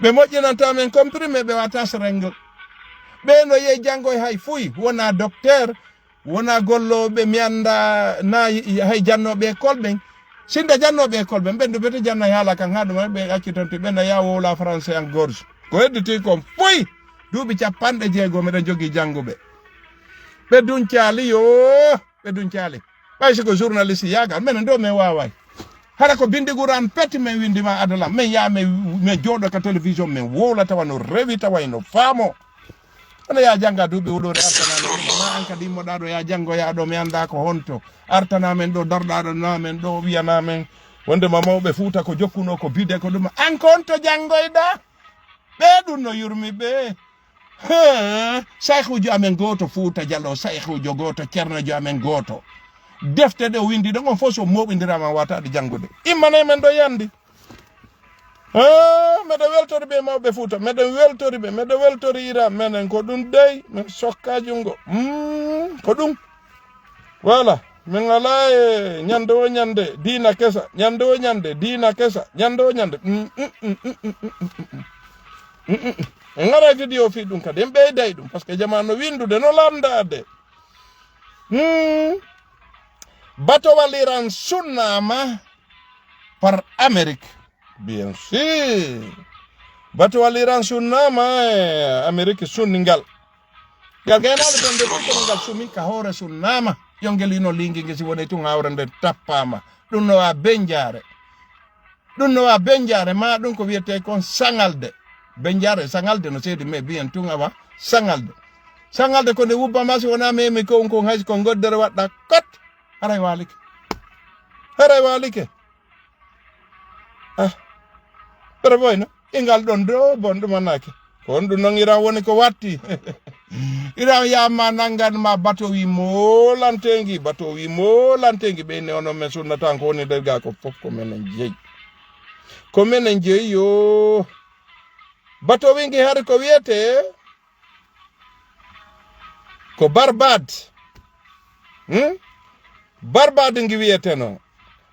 Ɓe moƴƴinanta men comprimé ɓe wata seringue. Ɓe no yehi janngoy hay fuy wona docteur wona gollooɓe mi annda na hay jannooɓe école ɓen. Sinda jannooɓe école ɓen ɓen ɗo ɓe to janna haala kan haa ɗuma ɓe acci ton to ɓen a yaha wowla français en gorge ko hedditi kon foy. Duuɓi capanɗe jeego meɗen jogii jannguɓe. Ɓe duncaali yo ɓe duncaali. Ɓay siko journaliste yaagal menen ɗo min waaway. Hara ko bindi guran peti min windima adalam min yaa min jooɗo ka télévision min wowla tawa no rewi tawa ino faamo. Kono ya jannga duuɓi huɗore artana men ma an kadi immoɗa ɗo ya janngoya ɗo mi annda ko honto artana men ɗo darɗa ɗo na men ɗo wiyana men wondema mawɓe fuuta ko jokkuno ko bide ko ɗum an ko honto janngoyɗa. Ɓe ɗum no yurmi ɓe. He, sayhujo amen gooto fuuta jalo sayhujo gooto cernojo amen gooto. Defte ɗe o windi ɗon on fof so moɓindirama wataɗe janngude immanay men ɗo yandi. Ah, meɗen weltori ɓe mawɓe fuuta meɗen weltori ɓe meɗen weltori ira menen ko ɗum dey min sokka junngo. Mm, ko ɗum. Voilà. Min ala e ñande o ñande diina kesa ñande o ñande diina kesa ñande o ñande. Mm, mm, mm, mm, mm, mm, mm, mm. Mm, mm, mm. En ara vidéo fii ɗum kadi en ɓeyday ɗum parce que jama no windude no lamdade. Hmm. Batowal iran sunnama par amérique. Bien sûr. Batowal iran sunnama e amérique sunningal. Ngal gaynaade ton nde ɗum kono ngal sumi ka hoore sunnama. Yo ngel ino lingi nge si woni tun hawre nde tappama. Ɗum no a benjaare. Ɗum no wa benjaare ma ɗum ko wiyete kon saŋalde. Benjaare saŋalde no seedi mais biyen tun awa saŋalde. Saŋalde ko nde wubbama si wona memi ko on kon haysi ko goddere waɗɗa kot. Haray walike. Haray walike. Ah. Ɓere boyno ingal ɗon do bon ɗum annake. Ko on ɗum non iran woni ko watti. Iran yamma nangan ma bato wi molantengi bato wi molantengi ɓe ne onon men sunnata ko woni nder ga ko fof ko menen jeyi. Ko menen jeyi yo. Bato wingi hari ko wiyete ko barbade. Hmm? Barbade ngi wiyeteno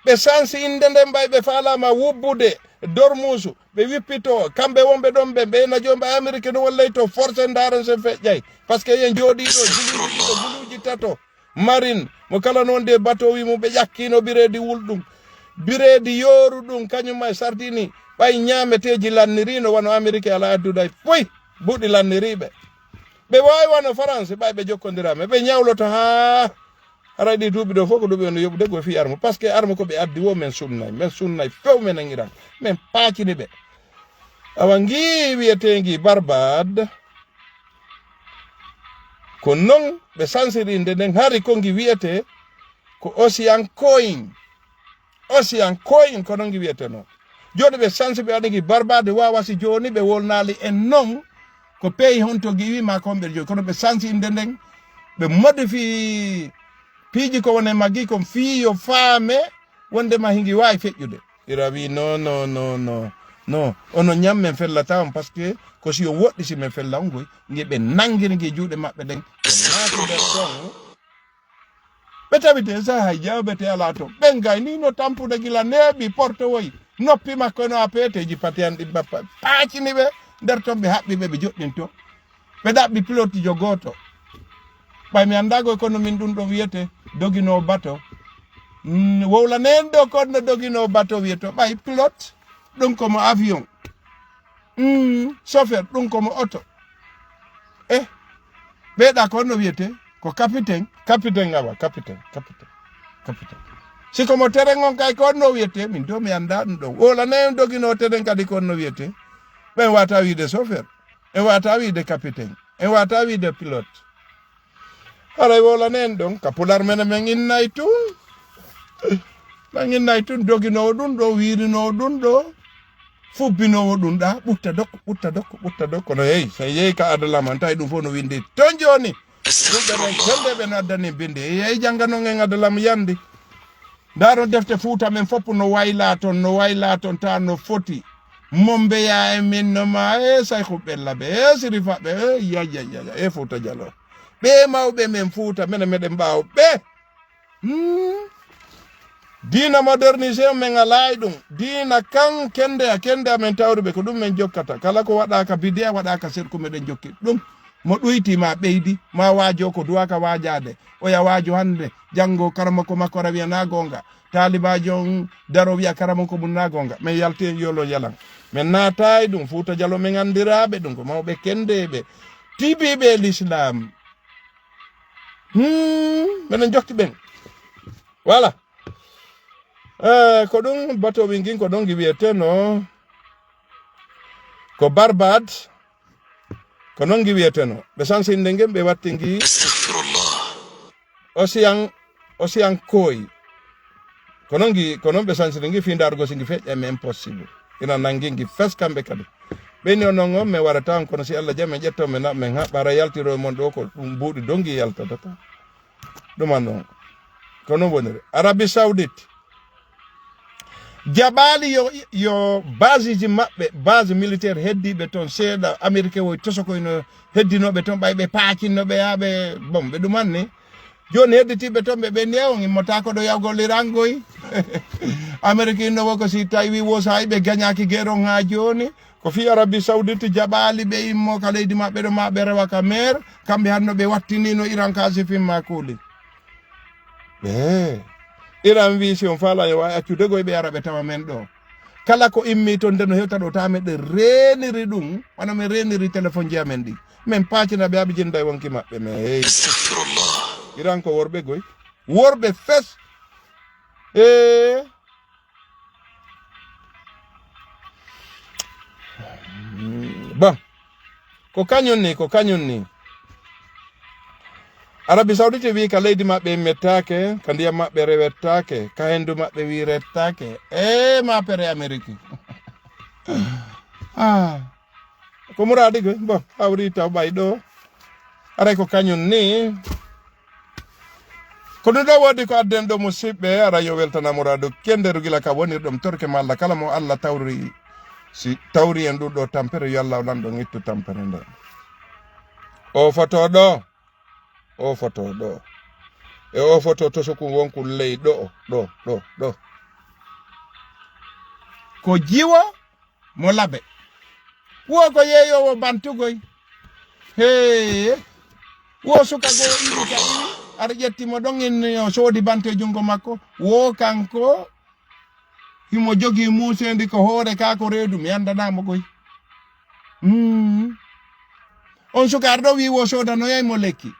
ɓe sansi innde nden ɓay ɓe faalama wubbude dormusu ɓe wippito kamɓe wonɓe ɗon ɓe ɓe na jomɓe amérique no wallay to forcé ndaren sen feƴƴay. Parce que yen jooɗiɗo juluuji ɗiɗo juluuji tato marine mo kala noon de bato wi mum ɓe ƴakkino biredi wulɗum biredi yooru ɗum kañum ma e sardini ɓay ñaameteeji lannirino wano amérique ala adduday foy buɗi lanniriɓe. Ɓe waawi wano faransi ɓay ɓe jokkondirama ɓe ñawloto haa haray ɗi duuɓi ɗo fof ko ɗum ɓe no yoɓude go fii arme parce que arme ko ɓe addi wo men sunnay men sunnay few menen iran men paacini ɓe. Awa ngi wiyetengi barbade Ko non ɓe sansiri nde nden, hari ko ngi wiyetee ko Ocean Coin. Ocean Coin, ko non ngi wiyetee non. Jooni ɓe sansi, ɓe waɗi ngi Barbade, wawa si jooni ɓe wolnaali en non ko peyi honto ngi wi ma ko on ɓe jooni. Kono ɓe sansi innde nden, ɓe modifi piiji ko woni e maggi kon fii yo faame wondema hingi waawi feƴƴude. Ira wi, "Non, non, non, non, non. Ono ñam men fellata on, parce que ko si yo woɗɗi si men fella on ngoy." Ngi ɓe nangiri ngi juuɗe maɓɓe ɗen. Ɓe naati nder ton. Ɓe tawi de sa hay jawbete alaa ton. Ɓen gay ni no tampude gila neeɓi porto woyi. Noppi makko no a peeteeji patiyan ɗi bappa. Paacini ɓe nder ton, ɓe haɓɓi ɓe, ɓe joɗɗin ton. Ɓe ɗaɓɓi pilotijo gooto. Ɓay mi anndaa goy kono min ɗum ɗo wiyete doginoo bato. Mm, wowlanen ɗo kon no doginoo bato wiyeto. Ɓay pilot, ɗum ko mo avion. Mm, chauffeur, ɗum ko mo oto. Eh, ɓeeɗa kon no wiyete? Ko capitaine. Capitaine, awa, capitaine, capitaine, capitaine. Si ko mo terrain on kay kon no wiyete, min do mi anndaa ɗum ɗon. Wowlanen doginoo terrain kadi kon no wiyete. Ɓen wata wiide chauffeur. En wata wiide capitaine. En wata wiide pilote. Haray wowlanen ɗon, ka pular menen men innay tun. Men innay tun, doginoowo ɗum ɗo, wiirinoowo ɗum ɗo, fubbinoowo ɗum ɗa, ɓutta dokko, ɓutta dokko, ɓutta dokko. Kono hey, so yehi ka Adalaman, tawi ɗum fof no windi ton jooni. Ɗum ɓe men kende ɓe no addani bindi. Yehi jannga non en Adalaman yandi. Ndaaron defte Fuuta men fof no wayla ton, no wayla ton, ta no foti. Mo mbeya e min no ma, e Sayku Ɓella ɓe, e Sirifa ɓe, e ya, ya, ya, ya, e Fuuta Jalo. Ɓe mawɓe men Fuuta, menen meɗen ɓaawo ɓe. Hmm. Diina modernisé men alaa e ɗum. Diina kan kende a kende amen tawruɓe ko ɗum men jokkata. Kala ko waɗaaka bidiya, waɗaaka sirku meɗen jokki ɗum. Mo ɗuyti ma ɓeydi, ma waajo ko duwaka waajaade. Oya waajo hannde, janngo karamoko makko ara wiya na goonga. Taalibaajo on daro wiya karamoko mum na goonga. Men yalti en yolo yalan. Men naata e ɗum. Fuuta Jalo men anndiraaɓe ɗum ko mawɓe kendeeɓe. Tiibiiɓe e Lislaam. Hmm, menen jokki ɓen. Voilà. Eh, ko ɗum bato wi ngin ko ɗon ngi wiyeteno. Ko Barbade. Ko non ngi wiyeteno. Ɓe sansi innde ngen ɓe watti ngi Astaghfirullah. Ocean, Ocean Koi. Ko non ngi, ko non ɓe sansiri ngi fii ndarugo si ngi feƴƴa, mais impossible. Ina nangi ngi fes kamɓe kadi. Ɓe ni o non on, men warata on, kono si Allah jaɓi men ƴetto men na, men haɓɓa hara yaltiro e mon ɗo ko ɗum mbuuɗi dongi yaltata. Ɗum an non. Ko non woniri. Arabie Saoudite. Jaɓaali yo, yo baseji maɓɓe, base militaire heddiiɓe toon seeɗa, Amérique woy tosokoy no heddinooɓe toon, ɓay ɓe paacinno ɓe haa ɓe, bon, ɓe ɗumanni. Jooni hedditiiɓe toon ɓe ɓe neewo, immotaako ɗo yawgol Iran goy. Amérique inno wo ko si tawi wo saa'i ɓe gañaaki geron haa jooni, ko fii Arabie Saoudite jaɓaali ɓe immo ka leydi maɓɓe ɗo, ma ɓe rewa ka mer, kamɓe hanno ɓe wattinino Iran ka si fin ma kuuli. Eh, Iran wi si on faala yo waawi accude goy ɓe ara ɓe tawa men ɗo. Kala ko immi toon nde no hewta ɗo tawa men ɗe reeniri ɗum, wano men reeniri téléphone ji amen ɗi. Men paacina ɓe haa ɓe jinda e wonki maɓɓe. Mais hey. Astaghfirullah. Iran ko worɓe goy. Worɓe fes. Eh. Bon, ko kañum ni, ko kañum ni. Arabie Saoudite wi ka leydi maɓɓe mettaake, ka ndiyam maɓɓe rewettaake, ka hendu maɓɓe wi rettaake. E ma pere Amérique. Ah. Ko muraadi goy, bon, hawri taw ɓay ɗo. Aray ko kañum ni. Ko ɗum ɗo woodi ko adden ɗo, musiɓɓe, ara yo weltana muraadu kendeeru gila ka wonir ɗum torke ma Allah kala mo Allah tawri, si tawri en ɗum ɗo tampere, yo Allah o lanɗo ittu tampere nde. O foto ɗo, o foto ɗo. E o foto to sukun wonkun ley ɗo, ɗo, ɗo, ɗo. Ko jiwo mo labe. Wo ko yeeyoowo bantugoy. Hee. Wo suka goo iwi ka iwi. Aɗa ƴetti mo ɗon en o soodi bante junngo makko. Wo kanko himo jogii muuseendi ko hoore kaa ko reedu mi anndanaa mo goy. Mm. On suka arɗo wi wo soodanoyay mo lekki.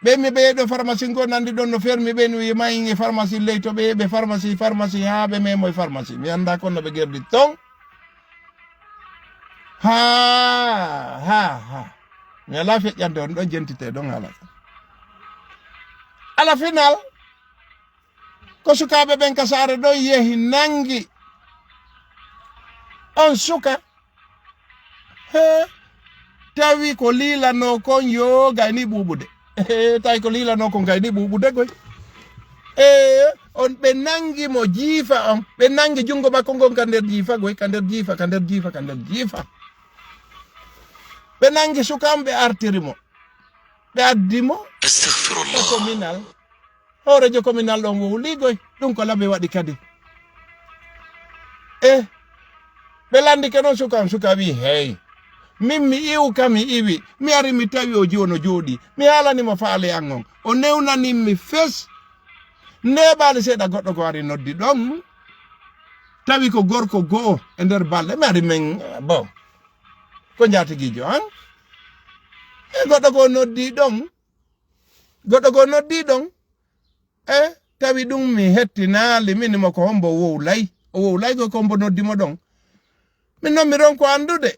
Ɓe mi ɓe ɗo pharmacie ngo nandi ɗon no fermi ɓe no wi'i mayin e pharmacie ley to ɓe ɓe pharmacie, pharmacie haa ɓe memo e pharmacie. Mi anndaa kon no ɓe gerdi ton. Ha, ha, ha. Mi alaa feƴƴande on ɗon jentite ɗon haala ka. Ala final, ko sukaaɓe ɓen ka saare ɗon yehi nangi on suka. He, tawi ko liilanoo kon yo gayni ɓuuɓude. He, tawi ko liilanoo kon gayni ɓuuɓude koy. E, on ɓe nangi mo jiifa on. Ɓe nangi junngo makko ngon ka nder jiifa goy, ka nder jiifa, ka nder jiifa, ka nder jiifa. Ɓe nangi suka on, ɓe artiri mo. Ɓe addi mo e kominal. Hoorejo kominal ɗon wowligoy. Ɗum ko labe waɗi kadi. E ɓe landike noon suka on, suka wi, "Hey, min mi iwu ka mi iwi, mi ari mi tawi o jiwo no jooɗi. Mi haalani mo faale an on. O newnani mi fes. Neeɓaali seeɗa goɗɗo ko ari noddi ɗon. Tawi ko gorko go'o e nder balɗe. Mi ari min, bon, ko njaatigiijo an. E goɗɗo ko noddi ɗon. Goɗɗo goo noddii ɗon, e tawi ɗum mi hettinaali, min mo ko hombo wowlay, o wowlay goo ko hombo noddi mo ɗon. Min non mi ronko anndude,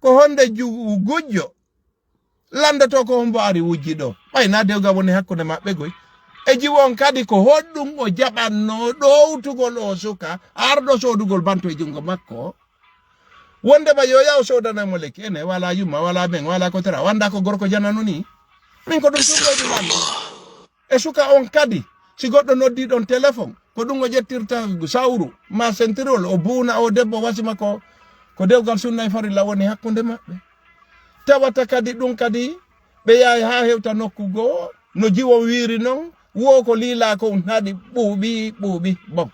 ko honde ju-, gujjo lanndotoo ko hombo ari wujji ɗo. Ɓay naa dewgal woni hakkunde maɓɓe goy. E jiwo on kadi ko honɗum o jaɓannoo ɗowtugol o suka, arɗo soodugol banto e junngo makko? Wonde ba yo yaw soodana mo lekki, ene wala yumma, wala ben, wala ko tera, wanda ko gorko janano ni. Min ko ɗum ɗum ɗo mi wandi. E suka on kadi, si goɗɗo noddi ɗon téléphone, ko ɗum o ƴettirta sawru, ma sentirol, o buuna o debbo wasima ko, ko dewgal sunna e farilla woni hakkunde maɓɓe. Tawata kadi ɗum kadi, ɓe yahay haa hewta nokku goo, no jiwon wiiri non, wo ko liilaa ko un haɗi ɓuuɓi, ɓuuɓi. Bon,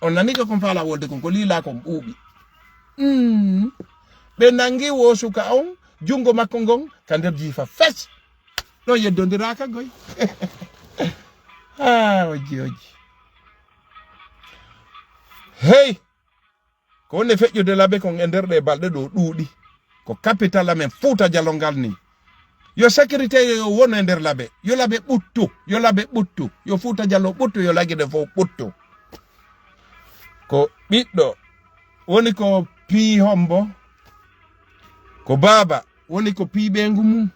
on nani ko kon faala wolde kon, ko liilaa kon ɓuuɓi. Mm. Ɓe nangi wo suka on, junngo makko ngon, ka nder jiifa fes. Ɗo yeddondiraaka goy. Ah, ojji, ojji. Hey! Ko woni feƴƴude labe kon e nder ɗe balɗe ɗo ɗuuɗi. Ko capital amen Fuuta Jallo ngal ni. Yo sécurité yo wonu e nder labe. Yo labe ɓuttu. Yo labe ɓuttu. Yo Fuuta Jallo ɓuttu. Yo lagide fof ɓuttu. Ko ɓiɗɗo woni ko pii hombo. Ko baaba woni ko piiɓeengu mum.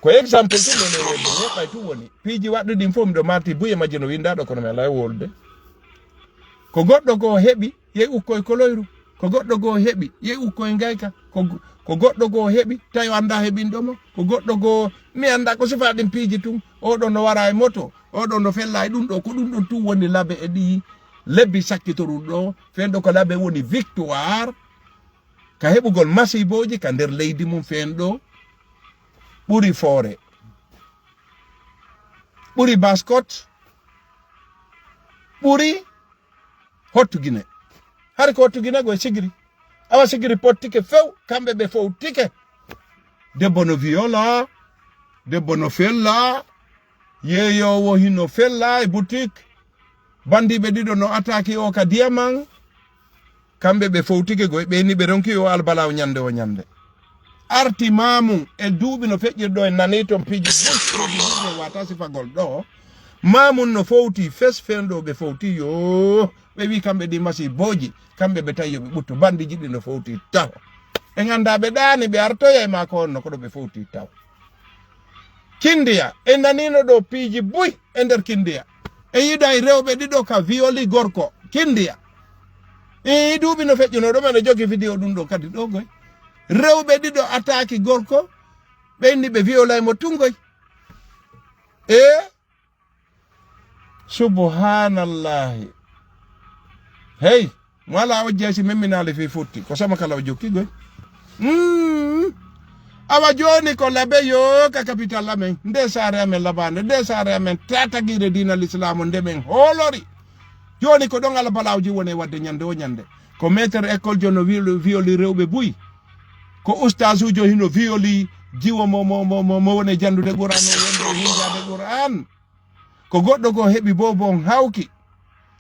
Ko exemple tun woni e wonde, neeɓay tun woni. Piiji waɗɗi ɗin fof miɗo marti buye majje no winda ɗo kono mi alaa e wolde. Ko goɗɗo goo heɓi, yey ukkoy koloyru. Ko goɗɗo goo heɓi, yey ukkoy ngayka. Ko, ko goɗɗo goo heɓi, tawi o anndaa heɓinɗo mo. Ko goɗɗo goo, mi anndaa ko sifa ɗin piiji tun. Oɗo no wara e moto, oɗo no fella e ɗum ɗo. Ko ɗum ɗon tun woni labe e ɗi lebbi sakkitorun ɗo. Fenɗo ko labe woni victoire. Ka heɓugol masiibooji ka nder leydi mum feen ɗo ɓuri Foore, ɓuri Baskot, ɓuri Hottu Gine. Hari ko Hottu Gine go e Sigiri. Awa Sigiri pottike few, kamɓe ɓe fowtike. Debbo no viyola, debbo no fella, yeeyoowo hino fella e butik. Bandiiɓe ɗiɗo no ataaki o ka diyaman. Kamɓe ɓe fowtike goy, ɓe ni ɓe ronki o albalaaw ñande o ñande. Arti maamum e duuɓi no feƴƴiri ɗo en nani ton piiji. Astagfirullah. Wata sifagol ɗo. Maamum no fowti fes fen ɗo ɓe fowti yo. Ɓe wi kamɓe ɗi masiibooji, kamɓe ɓe tawi yo ɓe ɓuttu. Bandiji ɗi no fowti taho. En anndaa ɓe ɗaani ɓe artoya e maako on no ko ɗo ɓe fowti taho. Kindiya, en naniino ɗo piiji buy e nder Kindiya. E yiɗay rewɓe ɗiɗo ka violi gorko. Kindiya. E duuɓi no feƴƴuno ɗo, men jogi vidéo ɗum ɗo kadi ɗo goy. Rewɓe ɗiɗo ataaki gorko, ɓe inni ɓe violay mo tun goy. E subhanallahi. Hey, mo alaa o jeesi memminaali fii futti. Ko sama kala o jokki goy. Mm. Awa jooni ko labe yo ka capital amen. Nde saare amen labaande, nde saare amen tatagiire diina lislaamu nde men hoolori. Jooni ko ɗon albalawji woni wadde ñande o ñande. Ko maître école jo no violi, violi rewɓe buy. Ko ustaasujo hino violi jiwo mo, mo, mo, mo, mo woni janndude Qur'an, o wonde winndade Qur'an. Ko goɗɗo goo heɓi boobo on hawki.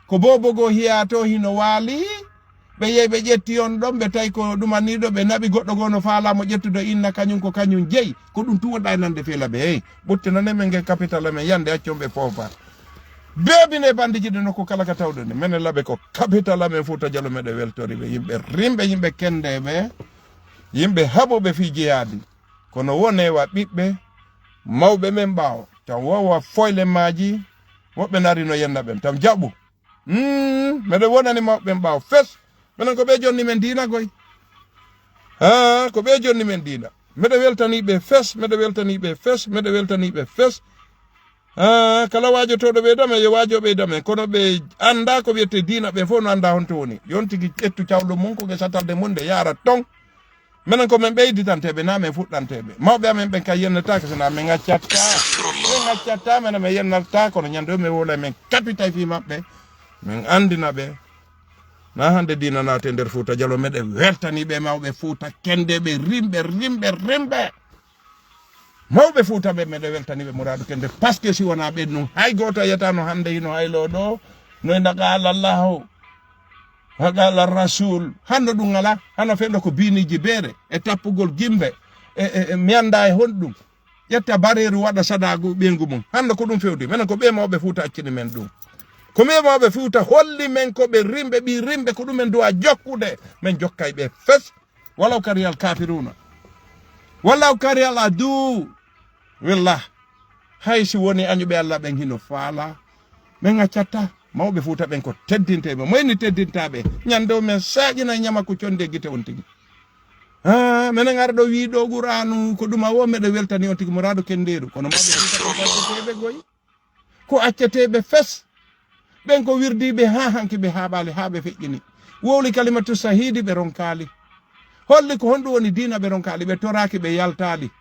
Ko boobo goo hiyaa to hino waali. Ɓe yehi ɓe ƴetti on ɗon, ɓe tawi ko ɗumaniiɗo, ɓe naɓi goɗɗo goo no faalaa mo ƴettude inna kañum ko kañum jeyi. Ko ɗum tun wonɗa e nande fii labe. Hey, ɓuttinane men nge capital amen yande accon ɓe foofa. Beebine bandiji ɗi nokku kala ka tawɗen. Menen labe ko capital amen Fuuta Jallo meɗen weltori ɓe. Yimɓe rimɓe, yimɓe kendeeɓe, yimɓe haɓuɓe fii jihaadi. Kono wonee wa ɓiɓɓe mawɓe men ɓaawo. Taw wowa foyle maaji, woɓɓe nari no yenna ɓen. Taw jaɓu. Mm, meɗen wonani mawɓe ɓen ɓaawo fes. Menen ko ɓe jonni men diina goy. Ha, ko ɓe jonni men diina. Meɗen weltani ɓe fes, meɗen weltani ɓe fes, meɗen weltani ɓe fes. Ha, kala waajotooɗo ɓeyda men, yo waajo ɓeyda men. Kono ɓe annda ko wiyete diina, ɓe fof no annda honto woni. Yon tigi ƴettu cawɗo mum, ko ge satalde mum, nde yaara ton. Menen ko men ɓeyditanteeɓe, na men fuɗɗanteeɓe. Mawɓe amen ɓen kay yennetaake, so na men accatta. Men accatta, menen men yennata, kono ñande o men wowla men kapitay fii maɓɓe. Men anndina ɓe. Na hannde diina naate nder Fuuta Jalo, meɗen weltani ɓe mawɓe Fuuta Kennde, ɓe rimɓe, rimɓe, rimɓe. Mawɓe Fuuta ɓe, meɗen weltani ɓe Muraadu Kennde. Parce que si wonaa ɓe nun, hay gooto a yiyata no hannde hino hayloo ɗo, no e naqa Allahu. Haqa Alla Rasul. Hanno ɗum alaa. Hano fendo ko biiniji beere e tappugol gimbe. E, e, e mi annda e honɗum. Ƴetta bareeru waɗa sadaagu ɓeyngu mum. Hanno ko ɗum fewndi. Menen ko ɓe mawɓe Fuuta accini men ɗum. Ko ɓe mawɓe Fuuta holli men ko ɓe rimɓe, ɓii rimɓe, ko ɗum en duwa jokkude. Men jokkay ɓe fes. Walaw kariyal kafiruna. Walaw kariyal adu. Wallah. Hay si woni añuɓe Alla ɓen hino faala. Men accatta. Mawɓe Fuuta ɓen ko teddinteeɓe. Mo inni teddintaa ɓe? Ñande o men saaƴina ñama ko conde gite on tigi. Ah, menen ara ɗo wii ɗo Qur'aanu ko ɗum a wo meɗen weltani on tigi Muraadu Kenndeeru. Kono mawɓe Fuuta ɓen ko acceteeɓe goy. Ko acceteeɓe fes. Ɓen ko wirdiiɓe haa hanki ɓe haaɓaali haa ɓe feƴƴini. Wowli kalimatu sahiidi ɓe ronkaali. Holli ko honɗum woni diina ɓe ronkaali. Ɓe toraaki ɓe yaltaali.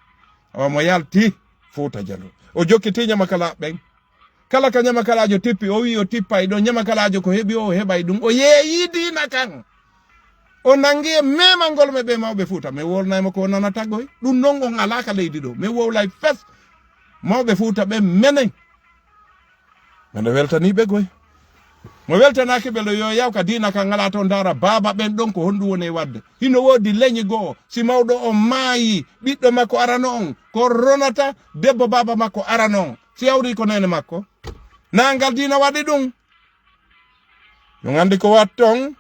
Awa mo yalti Fuuta Jalo. O jokkiti ñamakalaaɓe ɓen. Kala ka ñamakalaajo tippi, o wi'i o tippay ɗon. Ñamakalaajo ko heɓi o, o heɓay ɗum. O yeeyi diina kan. O nangi e memangol me ɓe mawɓe Fuuta. Mi wolnay mo ko o nanata goy. Ɗum non on alaa ka leydi ɗo. Mi wowlay fes. Mawɓe Fuuta ɓe menen. Mene weltani ɓe goy. Mo weltanaaki ɓe ɗo yo yaw ka diina kan alaa to ndaara baaba ɓen ɗon ko honɗum woni e wadde. Hino woodi leñi go'o. Si mawɗo on maayi, ɓiɗɗo makko arano on. Ko ronata debbo baaba makko arano on. Si yawri ko neene makko. Na ngal diina waɗi ɗum. Yo ngandi ko watton.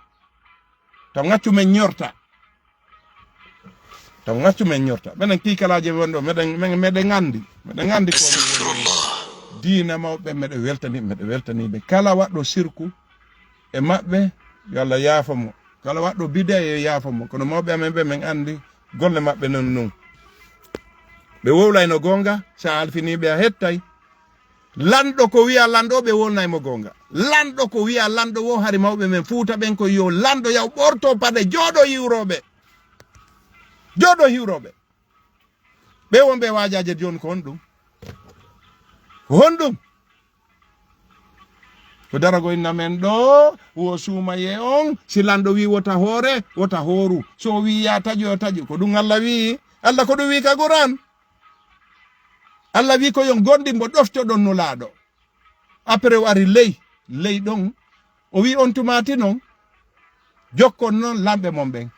Taw ngaccu men ñorta. Taw ngaccu men ñorta. Menen kiikalaaje won ɗo, meɗen, men, meɗen ngandi. Meɗen ngandi ko diina mawɓe, meɗen weltani, meɗen weltani ɓe. Kala waɗɗo sirku e maɓɓe, yo Allah yaafo mo. Kala waɗɗo bida, yo yaafo mo. Kono mawɓe amen ɓe, men andi golle maɓɓe non nun. Ɓe wowlayno goonga, sa alfini ɓe a hettay. Lanɗo ko wiya lanɗo, ɓe wolnay mo goonga. Lanɗo ko wiya lanɗo wo, hari mawɓe men Fuuta ɓen ko yo lanɗo yaw ɓorto paɗe, jooɗo hiwroɓe. Jooɗo hiwroɓe. Ɓe wonɓe waajaaje jooni ko honɗum? Ko honɗum? Ko darago inna men ɗo, wo suumaye on, si lanɗo wi wota hoore, wota hooru. So o wi ya taƴo, yo taƴo. Ko ɗum Allah wi. Allah ko ɗum wi ka Qur'an. Allah wi ko yon gondi mbo ɗoftoɗon Nulaaɗo. Après o ari ley, ley ɗon. O wi on tumaati non, jokkon non lamɓe mon ɓen.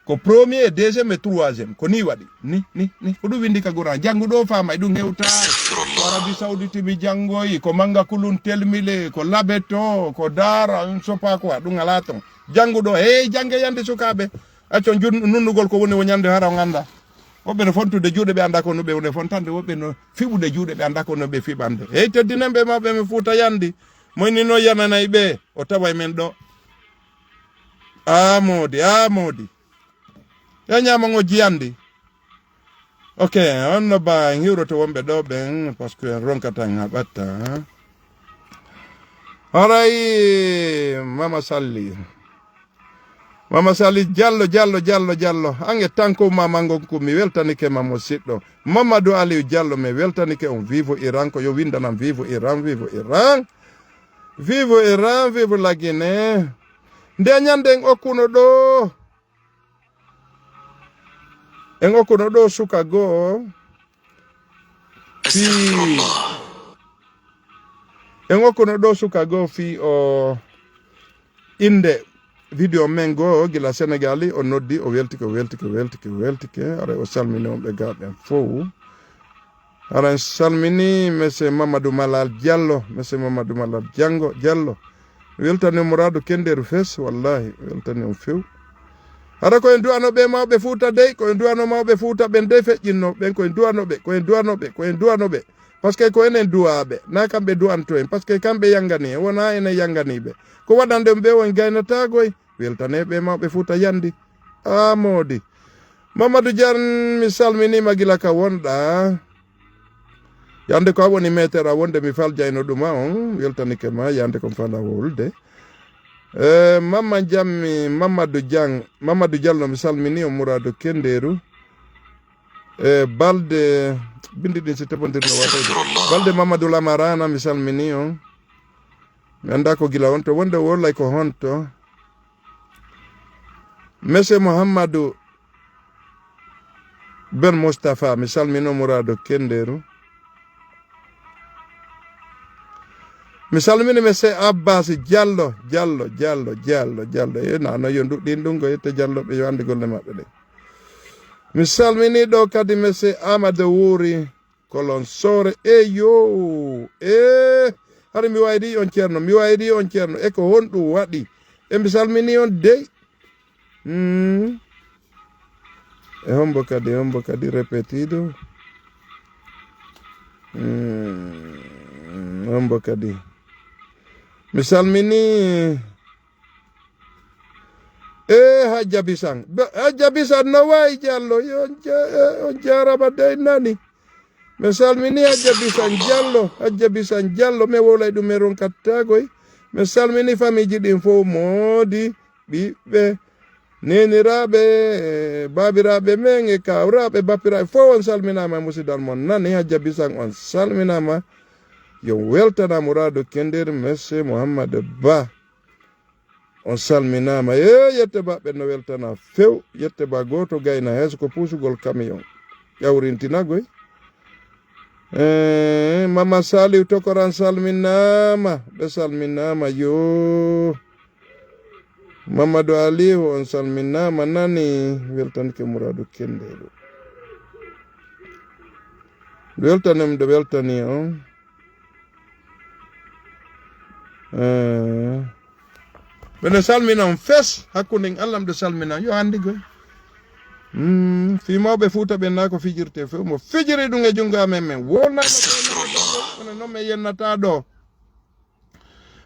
Ko premier, deuxième e troisième. Ko ni waɗi. Ni, ni, ni. Ko ɗum windi ka Qur'an. Jannguɗo o faama e ɗum hewta. Ko Arabie Saoudite mi janngoyi, ko mannga kulun telmile, ko labeto, ko daara, un sopa quoi. Ɗum alaa ton. Jannguɗo, hey, jannge yande sukaaɓe. Accon jun-, nunnugol ko woni o ñande hara on annda. Woɓɓe no fontude juuɗe ɓe annda ko no ɓe woni fontande, woɓɓe no fiɓude juuɗe ɓe annda ko no ɓe fiɓande. Hey, teddinen ɓe mawɓe men Fuuta yandi. Mo inni no yananay ɓe, o taway men ɗo. A moodi, a moodi. Ya ñaama ngo jiyandi. Ok, on no ba en hiwroto wonɓe ɗo ɓen, parce que en ronkata en haɓatta. Haray, Mama Salli. Mama Sali Jallo, Jallo, Jallo, Jallo. Ange tanko mama ngon ko mi weltanike ma mo siɗɗo. Mamadou Aliou Jallo, mi weltanike on. Vivo Iran, ko yo windanam. Vivo Iran, vivo Iran. Vivo Iran, vivo la Guinée. Nde ñande en okkuno ɗo. En okkuno ɗo suka goo. Fii en okkuno ɗo suka goo fii o innde video men goo gila Senegal, o noddi, o weltike, o weltike, o weltike, o weltike. Aray o salmini on ɓe gaa ɓen fow. Aray salmini Monsieur Mamadou Malal Diallo, Monsieur Mamadou Malal Diango, Diallo. Mi weltani on Muradu Kenderu fes, wallahi, mi weltani on few. Hara ko en du'ano ɓe mawɓe Fuuta dey, ko en du'ano mawɓe Fuuta ɓen dey feƴƴinno, ɓen ko en du'ano ɓe, ko en du'ano ɓe, ko en du'ano ɓe. Parce que ko enen du'aaɓe, na kamɓe du'anto en. Parce que kamɓe yangani en, wona enen yangani ɓe. Ko waɗanɗe on ɓe on gaynataagoy, weltaneeɓe mawɓe Fuuta yandi. A moodi. Mamadou Diane, mi salminiima gila ka wonɗa. Yande ko a woni meeter a wonde mi faljayno ɗuma on, weltanike ma, yande kon fala wolde. Eh, Mamma Jammi, Mamadou Diang, Mamadou Diallo, mi salmini on Mourado Kenderu. Eh, Balde, bindi ɗin si tebondirno watoyde. Balde Mamadou Lamarana, mi salmini on. Mi annda ko gila on to wonde, wolay ko honto. Monsieur Mouhammadou Ben Moustapha, mi salmino Mourado Kenderu. Mi salmini Monsieur Abbas Diallo, Diallo, Diallo, Diallo, Diallo. E nano yo nduɗɗin ɗum ko yette Diallo ɓe yo andi golle maɓɓe ɗe. Mi salmini ɗo kadi Monsieur Amadou Wuri. Kolon soore, eyo, e hari mi wayri on ceerno, mi wayri on ceerno, e ko honɗum waɗi? E mi salmini on dey. Mm. E hombo kadi, hombo kadi repetido? Mm. Hombo kadi? Mi salmini. E Hajja Bisan. Ba- Hajja Bisan no wayi Jallo. Yo on ja- eh, on jarama dey nani. Mi salmini Hajja Bisan Jallo. Hajja Bisan Jallo. Mi wolay ɗum e ronkattagoy. Mi salmini famiji ɗin fof moodi ɓiɓɓe. Neniraɓe, eh, babiraɓe men e kawraɓe bappiraɓe fof on salminama e musidal mon nani Hajja Bisan on salminama. Yo weltana Mourado Kendir Monsieur Mouhammad Ba. On salminaama. Ee, yette ba ɓen no weltanaa few. Yette ba gooto gayna hay so ko puusugol camion. Ƴawrintina goy. Ee, Mama Saliw Tokoran salminaama. Ɓe salminaama yoo. Mamadou Aliou on salminaama nani. Weltanike Mourado Kendeeɗo. Weltanem ɗo weltani on. Eh. Mbeɗo salmina on fes hakkunde en Allah mbeɗo salmina yo hannde goy. Mm, fii mawɓe Fuuta ɓen na ko fijirte fof mo fijiri ɗum e junngo amen men wona kono noon mi yennata ɗo.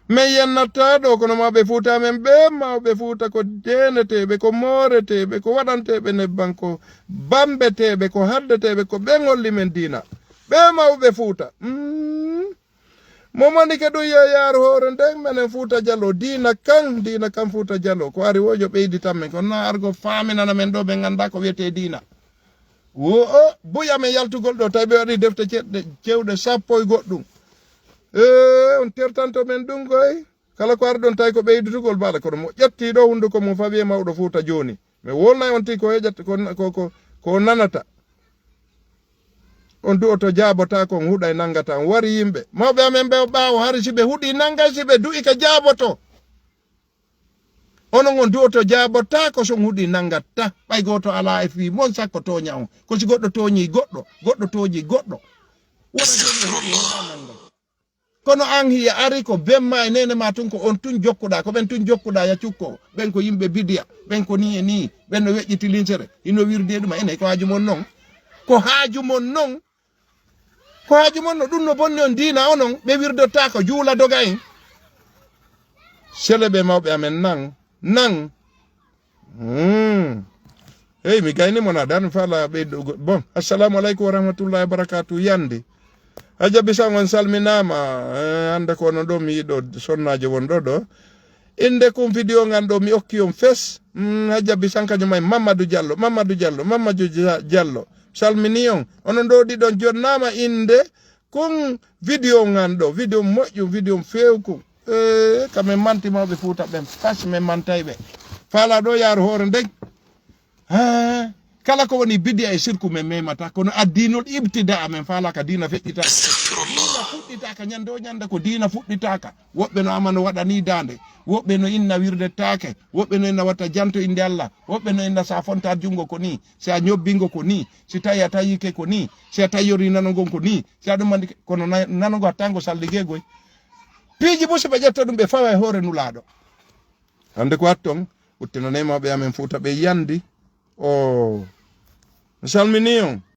Mi yennata ɗo kono mawɓe Fuuta men ɓe mawɓe Fuuta ko deeneteeɓe ko mooreteeɓe ko waɗanteeɓe nebban ko bambeteeɓe ko haddeteeɓe ko ɓe ngolli men diina ɓe mawɓe Fuuta. Mm. Mo manike ɗum yo yaaru hoore nden menen Fuuta Jalo diina kan diina kan Fuuta Jalo ko ari wo yo ɓeyditan men kono na argo faaminana men ɗo ɓe ngannda ko wiyetee diina. Wo o buy amen yaltugol ɗo tawi ɓe waɗi defte ceɗɗe cewɗe sappo e goɗɗum. E on tertanto men ɗum goy kala ko ari ɗon tawi ko ɓeydutugol baɗa kono mo ƴetti ɗo hunnduko mum fawi e mawɗo Fuuta jooni. Mi wolnay on ti ko heƴata ko ko ko nanata. On du'oto jaabotaako on huɗay nanngata on wari yimɓe mawɓe amen ɓe o ɓaawo hari si ɓe huɗi nanngay si ɓe du'i ka jaaboto. Onon on du'oto jaabotaako so on huɗi nanngatta ɓay gooto alaa e fii mon sakko tooña on ko si goɗɗo tooñii goɗɗo goɗɗo tooñii goɗɗo. Wona jooni on nanngay. Kono an hiya ari ko bemma e nene ma tun ko on tun jokkuɗa ko ɓen tun jokkuɗa ya cukko ɓen ko yimɓe bidiya ɓen ko ni e ni ɓen no weƴƴiti linsere hino wirde ɗuma ene ko haaju mon non ko haaju mon non ko haaju mon no ɗum no bonni on diina onon ɓe wirdotta ko juula doga en sele ɓe mawɓe amen nan nan Hmm. Hey, mi gayni mon adan fala ɓeydo bon assalamu aleykum wa rahmatullahi wa barakatu yande a jaɓi san on salminama eh, hande ko onon ɗo mi yiɗo sonnajo won ɗo ɗo inde kum vidéo ngan ɗo mi okki on fes hmm, a jaɓi san kañum ay mamadou diallo mamadou diallo mamadou Dia- diallo salmini on onon ɗo ɗiɗon jonnama inde kun vidéo ngan ɗo vidéo moƴƴum vidéo fewkun e kamin manti mawɓe fuuta ɓen fas min mantay ɓe fala ɗo yaaru hoore ndeg kala ko woni bidiya e sirku min memata kono addinol ibtida amin fala ka dina feƴƴita dina fuɗɗitaka ñande o ñande ko dina fuɗɗitaka woɓɓe no amano waɗani dande woɓɓe no inna wirdetake woɓɓe no inna watta janto inde allah woɓɓe no inna sa fonta jungo ko ni si a ñobbingo ko ni si tawi a tayike ko ni si a tayyori nanogon ko ni si a ɗum andi kono nanogo hattango salligegoy piiji musi ɓe ƴetta ɗum ɓe fawa e hoore nulaaɗo hande ko watton uttinanema ɓe amen fuuta ɓe yandi o mi salmini on